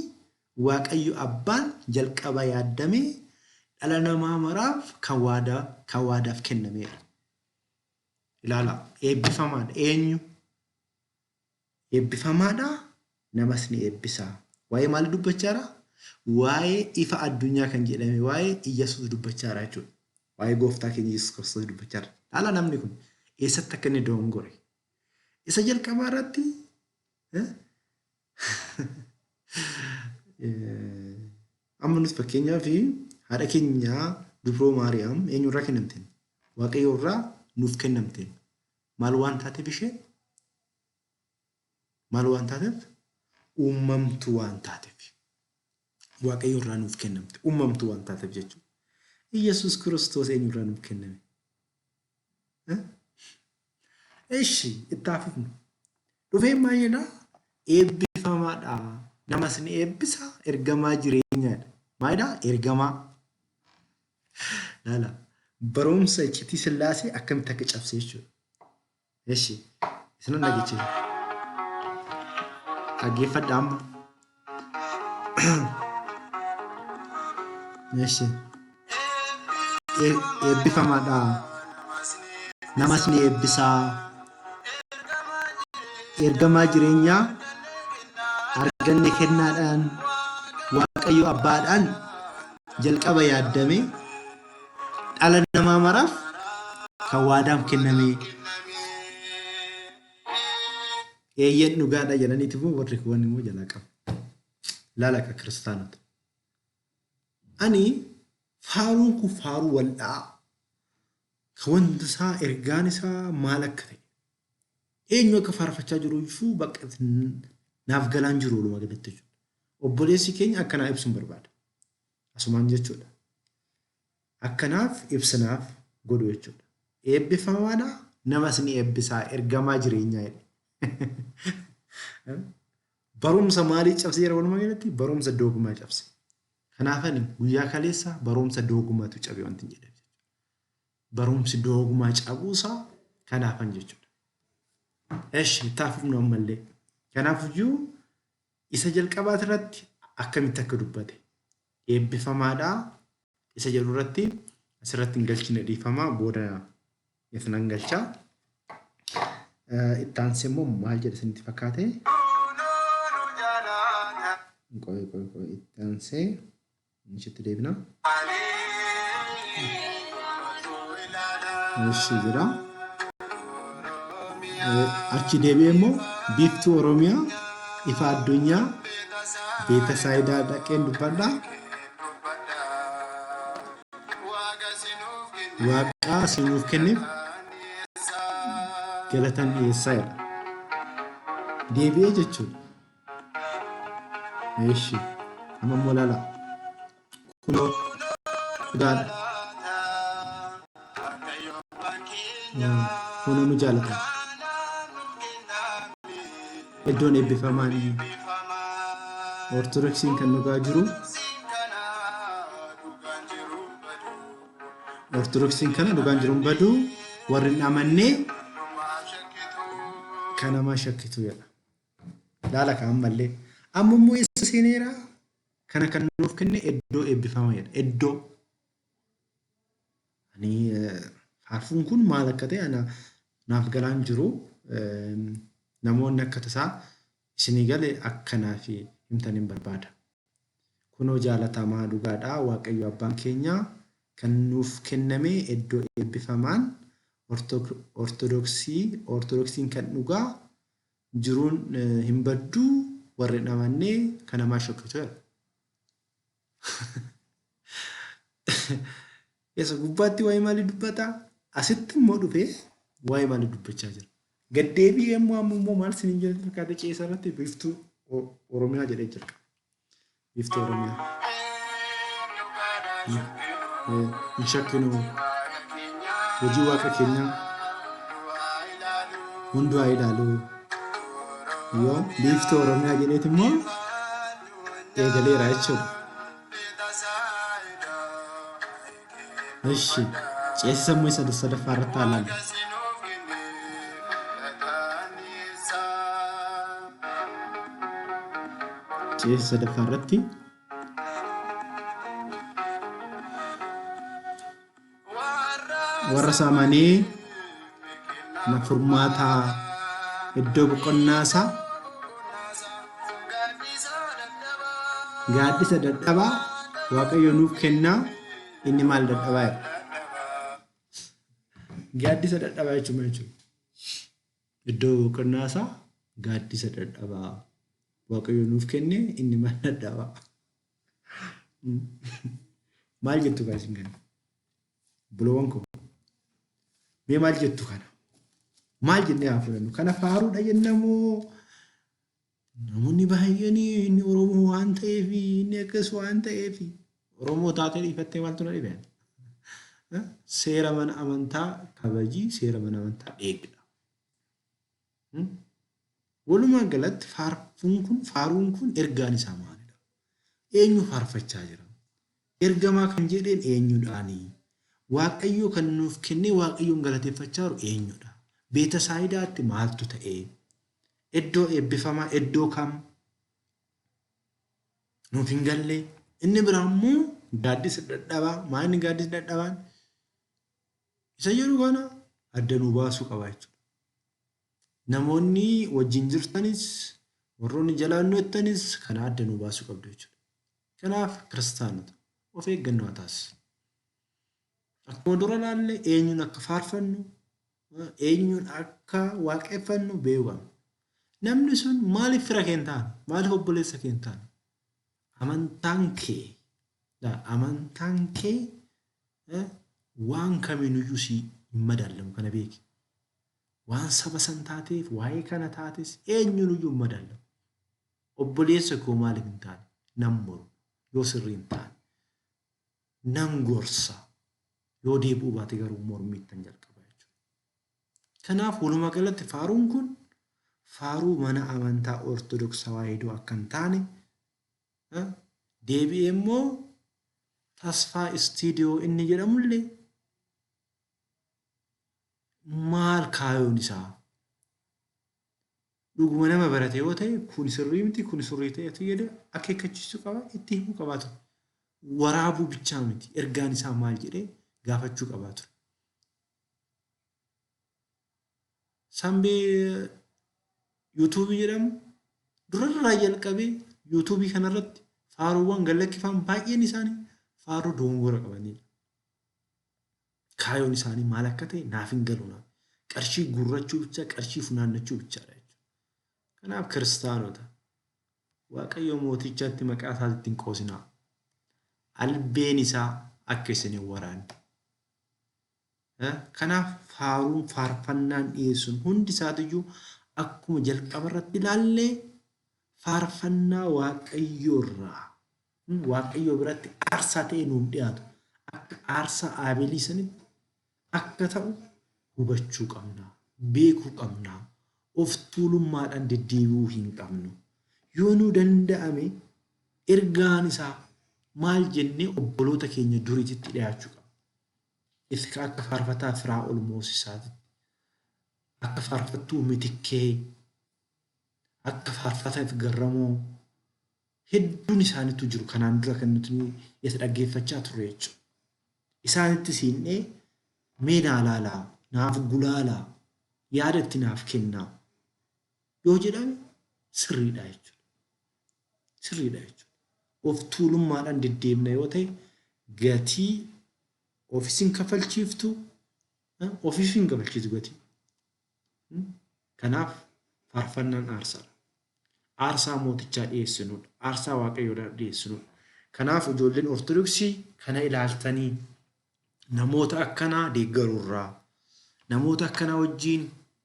Waaqayyo Abbaan jalqaba yaaddamee dhala namaa maraaf kan waadaa kan waadaaf kennameedha. Ilaalaa, eebbifamaadha. Eenyu? Eebbifamaadha, namas ni eebbisa. Waa'ee maalii dubbachaa jira? Waa'ee ifa addunyaa kan jedhame waa'ee Iyyasuus dubbachaa jira jechuudha. Waa'ee gooftaa keenya Yesuus Kiristoos dubbachaa jira. Ilaalaa namni kun eessatti akka inni dogongore. Isa jalqabaa irratti Amma nuti fakkeenyaaf haadha keenya dubroo Maariyaam eenyurraa kennamteen? Waaqayyo irraa nuuf kennamteen. Maal waan taateef isheen? Maal waan taateef? Uumamtuu waan taateef. Waaqayyo irraa nuuf kennamte. Uumamtuu waan taateef jechuudha. Iyyasuus Kiristoos eenyurraa nuuf kenname? Eshi itti haa fufnu. Dhufee maal jedha? Eebbifamaadha. Namas ni eebbisa ergamaa jireenyaadha. Maalidha? Ergamaa. Laala. Barumsa iccitii sillaasee akkamitti akka cabse jechuudha. Eshi isinan dhageechisa. Dhaggeeffadha amma. Eshi. Eebbifamaadha. Namas ni eebbisaa. Ergamaa jireenyaa arganne kennaadhaan Waaqayyo abbaadhaan jalqaba yaaddame dhala namaa maraaf kan waadaam kenname. Eeyyeen dhugaadha jedhaniiti immoo warri kuwan immoo jalaa qabu. Laala akka kiristaanota. Ani faaruun kun faaruu wal'aa kan wanta isaa ergaan isaa maal akka ta'e eenyu akka faarfachaa jiru iyyuu bakka naaf galaan jiru walumaa galatti jechuudha. Obboleessi keenya akkanaa ibsuun barbaada. Asumaan jechuudha. Akkanaaf ibsinaaf godhu jechuudha. Eebbifamaadha namas ni eebbisaa ergamaa jireenyaa jedhe. Barumsa maalii cabse jira walumaa galatti? Barumsa doogmaa cabse. Kanaaf ani guyyaa kaleessa barumsa doogmaatu cabe wanti hin jedheef. Barumsi doogmaa cabuusaa kanaafan jechuudha. Eshi itti hafuufnu ammallee. Kanaafiyyuu isa jalqabaati irratti akkamitti akka dubbate eebbifamaadhaa isa jedhu irratti asirratti hin galchine dhiifamaa booda isinan galchaa. Itti aansee immoo maal jedha isinitti fakkaate? Qoy qoy qoy itti aansee ishitti deebina. Ishi jira. Achi deebi'ee immoo biiftuu Oromiyaa ifa addunyaa beeta saayidaa dhaqeen dubbadha. Waaqaa sinuuf kenneef galatan dhiyeessaa jedha. Deebi'ee jechuudha. Eeshi amma immoo laala. Kunoo dhugaadha. Kunoo nu jaalata. Iddoon eebbifamaan Ortodoksiin kan dhugaa jiru Ortodoksiin kana dhugaan jiru hin badu warri hin amannee kan namaa shakkitu jedha. Laala kan ammallee. Amma immoo eessa seeneera? Kana kan nuuf kenne iddoo eebbifama jedha. Iddoo. Ani faarfuun kun maal akka ta'e ana naaf galaan jiru. Namoonni akka tasaa isinii gale akka naaf himtan hin barbaada. Kunoo jaalatamaa dhugaadha Waaqayyo Abbaan keenya kan nuuf kenname iddoo eebbifamaan Ortodoksii Ortodoksiin kan dhugaa jiruun hin baddu warri hin amanne kan namaa shakkitu jedha. Isa gubbaatti waa'ee maalii dubbata? Asitti immoo dhufee waa'ee maalii dubbachaa jira? Gaddeebi'ee immoo amma immoo maal isiniin jedhe fakkaate ceesa irratti biiftuu Oromiyaa jedhee jira. Biiftuu Oromiyaa. Hin shakkinu hojii waaqa keenyaa hunduu haa ilaalu. Yoo biiftuu Oromiyaa jedheet immoo eegaleera jechuudha. Eshi ceesisa immoo isa sadaffaa irratti haa ilaallu. Ceesisa sadaffaa irratti warra isaa amanee na furmaataa iddoo boqonnaa isaa gaaddisa dadhabaa Waaqayyo nuuf kennaa inni maal dadhabaa jedha. Gaaddisa dadhabaa jechuun maal jechuudha? Iddoo boqonnaa isaa gaaddisa dadhabaa Waaqayyo nuuf kenne inni maal dadhabaa? Maal jettu kaa isin kana? Obboloowwan koo. Mee maal jettu kana? Maal jennee haa fudhannu? Kana faaruudha jenna moo namoonni baay'een inni Oromoo waan ta'eef inni akkas waan ta'eef Oromoo taatee dhiifattee maaltu na dhibe? Seera mana amantaa kabajii, seera mana amantaa eegdha. Walumaa galatti faarfuun kun faaruun kun ergaan isaa maalidha? Eenyu faarfachaa jira? Ergamaa kan jedheen eenyudhaani? Waaqayyoo kan nuuf kennee Waaqayyoon galateeffachaa jiru eenyudha? Beetasaayidaatti maaltu ta'e? Iddoo eebbifamaa iddoo kam? Nuuf hin galle. Inni biraa immoo gaaddisa dadhabaa. Maa inni gaaddisa dadhabaan? Isa jedhu kana adda nu baasuu qaba jechuudha. Namoonni wajjin jirtanis warroonni jalaan nu jettanis kana adda nu baasuu qabdu jechuudha. Kanaaf kiristaanota of eeggannoo haa taasisnu. Akkuma dura ilaalle eenyuun akka faarfannu, eenyuun akka waaqeffannu beekuu qabna. Namni sun maaliif fira kee hin taane? Maaliif obboleessa kee hin taane? Amantaan kee amantaan kee waan kamiinuyyuu si hin madaalamu kana beeki. Waan saba san taateef, waa'ee kana taates eenyuunuyyuu hin madaalamu. Obboleessa koo maaliif hin taane? Nan morma yoo sirrii hin taane. Nan gorsa yoo deebi'uu baate garuu mormiittan jalqaba jechuudha. Kanaaf walumaa galatti faaruun kun faaruu mana amantaa Ortodoks Tawaahidoo akka hin taane deebi'ee immoo Tasfaa Istiidiyoo inni jedhamullee Maal kaayoon isaa? Dhuguma nama barate yoo ta'e kun sirrii miti kun sirrii ta'etu jedhe akeekkachiisuu qaba itti himuu qabaa ture. Waraabuu bichaa miti ergaan isaa maal jedhee gaafachuu qabaa ture. Sambee yuutuubii jedhamu durarraa jalqabee yuutuubii kanarratti faaruuwwan gad lakkifaman baay'een isaanii faaruu dogongora qabanidha. Kaayoon isaanii maal akka ta'e naaf hin galu naaf. Qarshii guurrachuu bicha qarshii funaannachuu bichaadha jechuudha. Kanaaf kiristaanota Waaqayyo mootichatti maqaa isaatti hin qoosinaa. Albeen isaa akka isin hin waraanne. Kanaaf faaruun faarfannaan dhiyeessuun hundi isaatiyyuu akkuma jalqaba irratti ilaallee faarfannaa Waaqayyoo irraa Waaqayyoo biratti aarsaa ta'ee nuuf dhiyaatu akka aarsaa Aabeelii sanitti akka ta'u hubachuu qabna, beekuu qabna. Of tuulummaadhaan deddeebi'uu hin qabnu. Yoo nuu danda'ame ergaan isaa maal jennee obboloota keenya duriititti dhiyaachuu qabna. Iska akka faarfataa Firaa'ol Moosisaatitti, akka faarfattuu Mitikkee, akka faarfataa Garramoo hedduun isaaniitu jiru kanaan dura kan nuti isa dhaggeeffachaa turre jechuudha. Isaanitti siinnee mee naa laalaa, naaf gulaalaa, yaada itti naaf kennaa yoo jedhame sirriidha jechuudha. Sirriidha jechuudha. Of tuulummaadhaan deddeemna yoo ta'e gatii ofis hin kafalchiiftu, ofiif hin kafalchiisu gatii. Kanaaf faarfannaan aarsaadha. Aarsaa mootichaa dhiyeessinudha. Aarsaa waaqayyoodhaaf dhiyeessinudha. Kanaaf ijoolleen Ortodoksii kana ilaaltanii namoota akkanaa deeggaruurraa, namoota akkanaa wajjin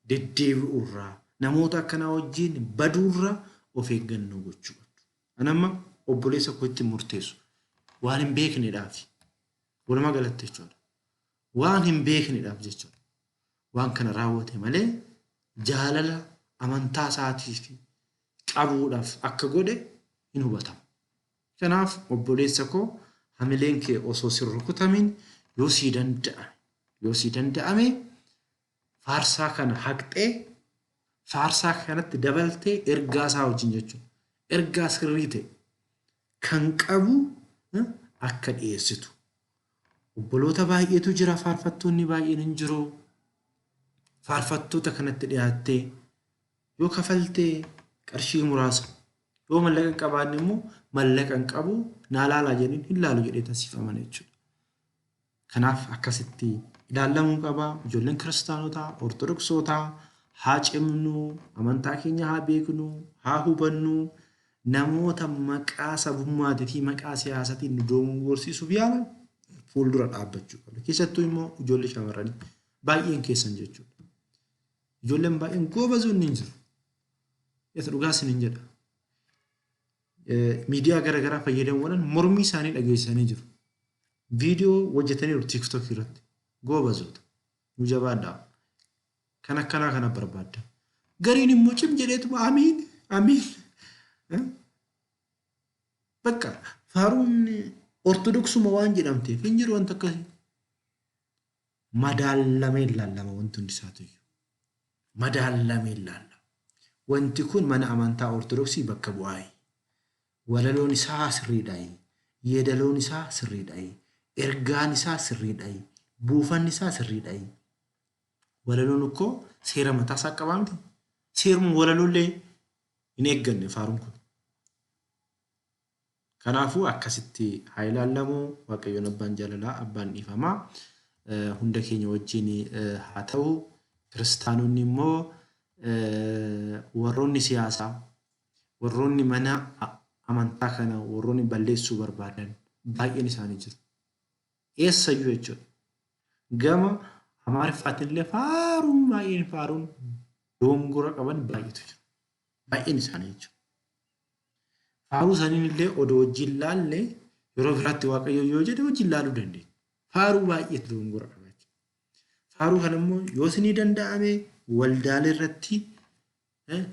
deddeebi'uurraa, namoota akkanaa wajjin baduurraa of eeggannoo gochuu qabdu. Ani amma obboleessa kootti murteessu waan hin beeknedhaaf walumaa galatti jechuudha. Waan hin beeknedhaaf jechuudha. Waan kana raawwate malee jaalala amantaa isaatiif qabuudhaaf akka godhe hin hubatamu. Kanaaf obboleessa koo hamileen kee osoo sin rukutamin yoo sii danda'ame yoo sii danda'ame faarsaa kana haqxee faarsaa kanatti dabaltee ergaa isaa wajjin jechuudha. Ergaa sirrii ta'e kan qabu akka dhiyeessitu. Obboloota baay'eetu jira faarfattoonni baay'een hin jiru. Faarfattoota kanatti dhiyaattee yoo kafaltee qarshii muraasa yoo mallaqa hin qabaanne immoo mallaqa hin qabu naa laalaa jedheen hin laalu jedhee taasifamana jechuudha. Kanaaf akkasitti ilaallamuu qaba. Ijoolleen kiristaanotaa, ortodoksootaa haa cimnu, amantaa keenya haa beeknu, haa hubannu. Namoota maqaa sabummaatii fi maqaa siyaasaatiin nu dogongorsiisuuf yaalan fuuldura dhaabbachuu qabna. Keessattuu immoo ijoollee shamarranii baay'een keessan jechuudha. Ijoolleen baay'een goobazoonni hin jiru. Isa dhugaa isiniin jedha. Miidiyaa garaagaraa fayyadamuudhaan mormii isaanii dhageessisanii jiru. Viidiyoo hojjetaniiru TikTok irratti. Goobazoota. Nu jabaadhaa. Kan akkanaa kana barbaadda. Gariin immoo cim jedheetuma amiin amiin. Bakka faaruun ortodoksuma waan jedhamteef hin jiru wanta akkasii. Madaallamee ilaallama wanti hundi isaatiyyuu. Madaallamee ilaallama. Wanti kun mana amantaa ortodoksii bakka bu'aayi. Walaloon isaa sirriidhaayi. Yeedaloon isaa sirriidhaayi. Ergaan isaa sirriidhaayi. Buufanni isaa sirriidhaayi. Walaloon ukkoo seera mataa isaa qabaa miti. Seeruma walaloollee hin eegganne faaruun kun. Kanaafuu akkasitti haa ilaallamu. Waaqayyoon abbaan jaalalaa abbaan dhiifamaa hunda keenya wajjin haa ta'u. Kiristaanonni immoo warroonni siyaasaa warroonni mana amantaa kana warroonni balleessuu barbaadan baay'een isaanii jiru. Eessayyuu jechuudha. Gama Amaariffaatiin illee faaruun baay'een faaruun dogongora qaban baay'eetu jiru. Baay'een isaanii jechuudha. Faaruu saniin illee odoo wajjin laalle yeroo biraatti Waaqayyo yoo jedhe wajjin laaluu dandeenya. Faaruu baay'eetu dogongora qaba jechuudha. Faaruu kana immoo yoo isinii danda'ame waldaalee irratti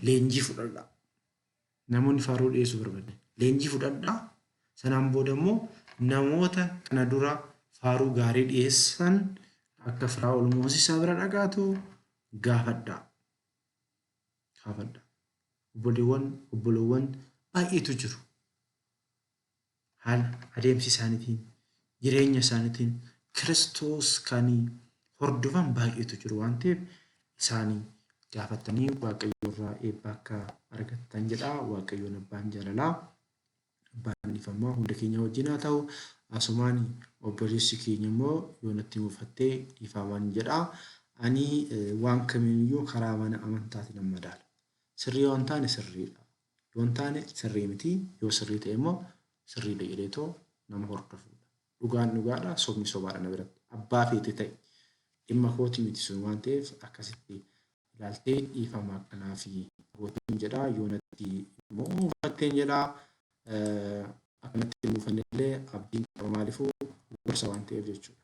leenjii fudhadhaa. Namoonni faaruu dhiyeessuu barbaadan leenjii fudhadhaa. Sanaan booda immoo namoota kana dura faaruu gaarii dhiyeessan Akka Firaa'ol Moosisaa bira dhaqaatu gaafadhaa. Gaafadhaa. Obboleewwan obboloowwan baay'eetu jiru. Haala adeemsi isaaniitiin jireenya isaaniitiin Kiristoos kan hordofan baay'eetu jiru waan ta'eef isaanii gaafatanii Waaqayyo irraa eebba akka argattan jedha. Waaqayyoon abbaan jaalalaa abbaan dhiifamaa hunda keenya wajjin haa ta'u. Asumaan obboleessi keenya immoo yoo natti mufattee dhiifamaan jedha. Ani waan kamiiniyyuu karaa mana amantaatiin nan madaala. Sirrii yoo hin taane sirriidha. Yoo hin taane sirrii miti. Yoo sirrii ta'e immoo sirriidha jedheetoo nama hordofuudha. Dhugaan dhugaadha, sobni sobaadha na biratti. Abbaa feete ta'e dhimma kooti miti sun waan ta'eef akkasitti ilaaltee dhiifama akkanaa fi gootiin jedha. Yoo natti immoo mufatteen jedha. Akkanatti hin mufanne illee abdiin qaba maaliifuu gorsa waan ta'eef jechuudha.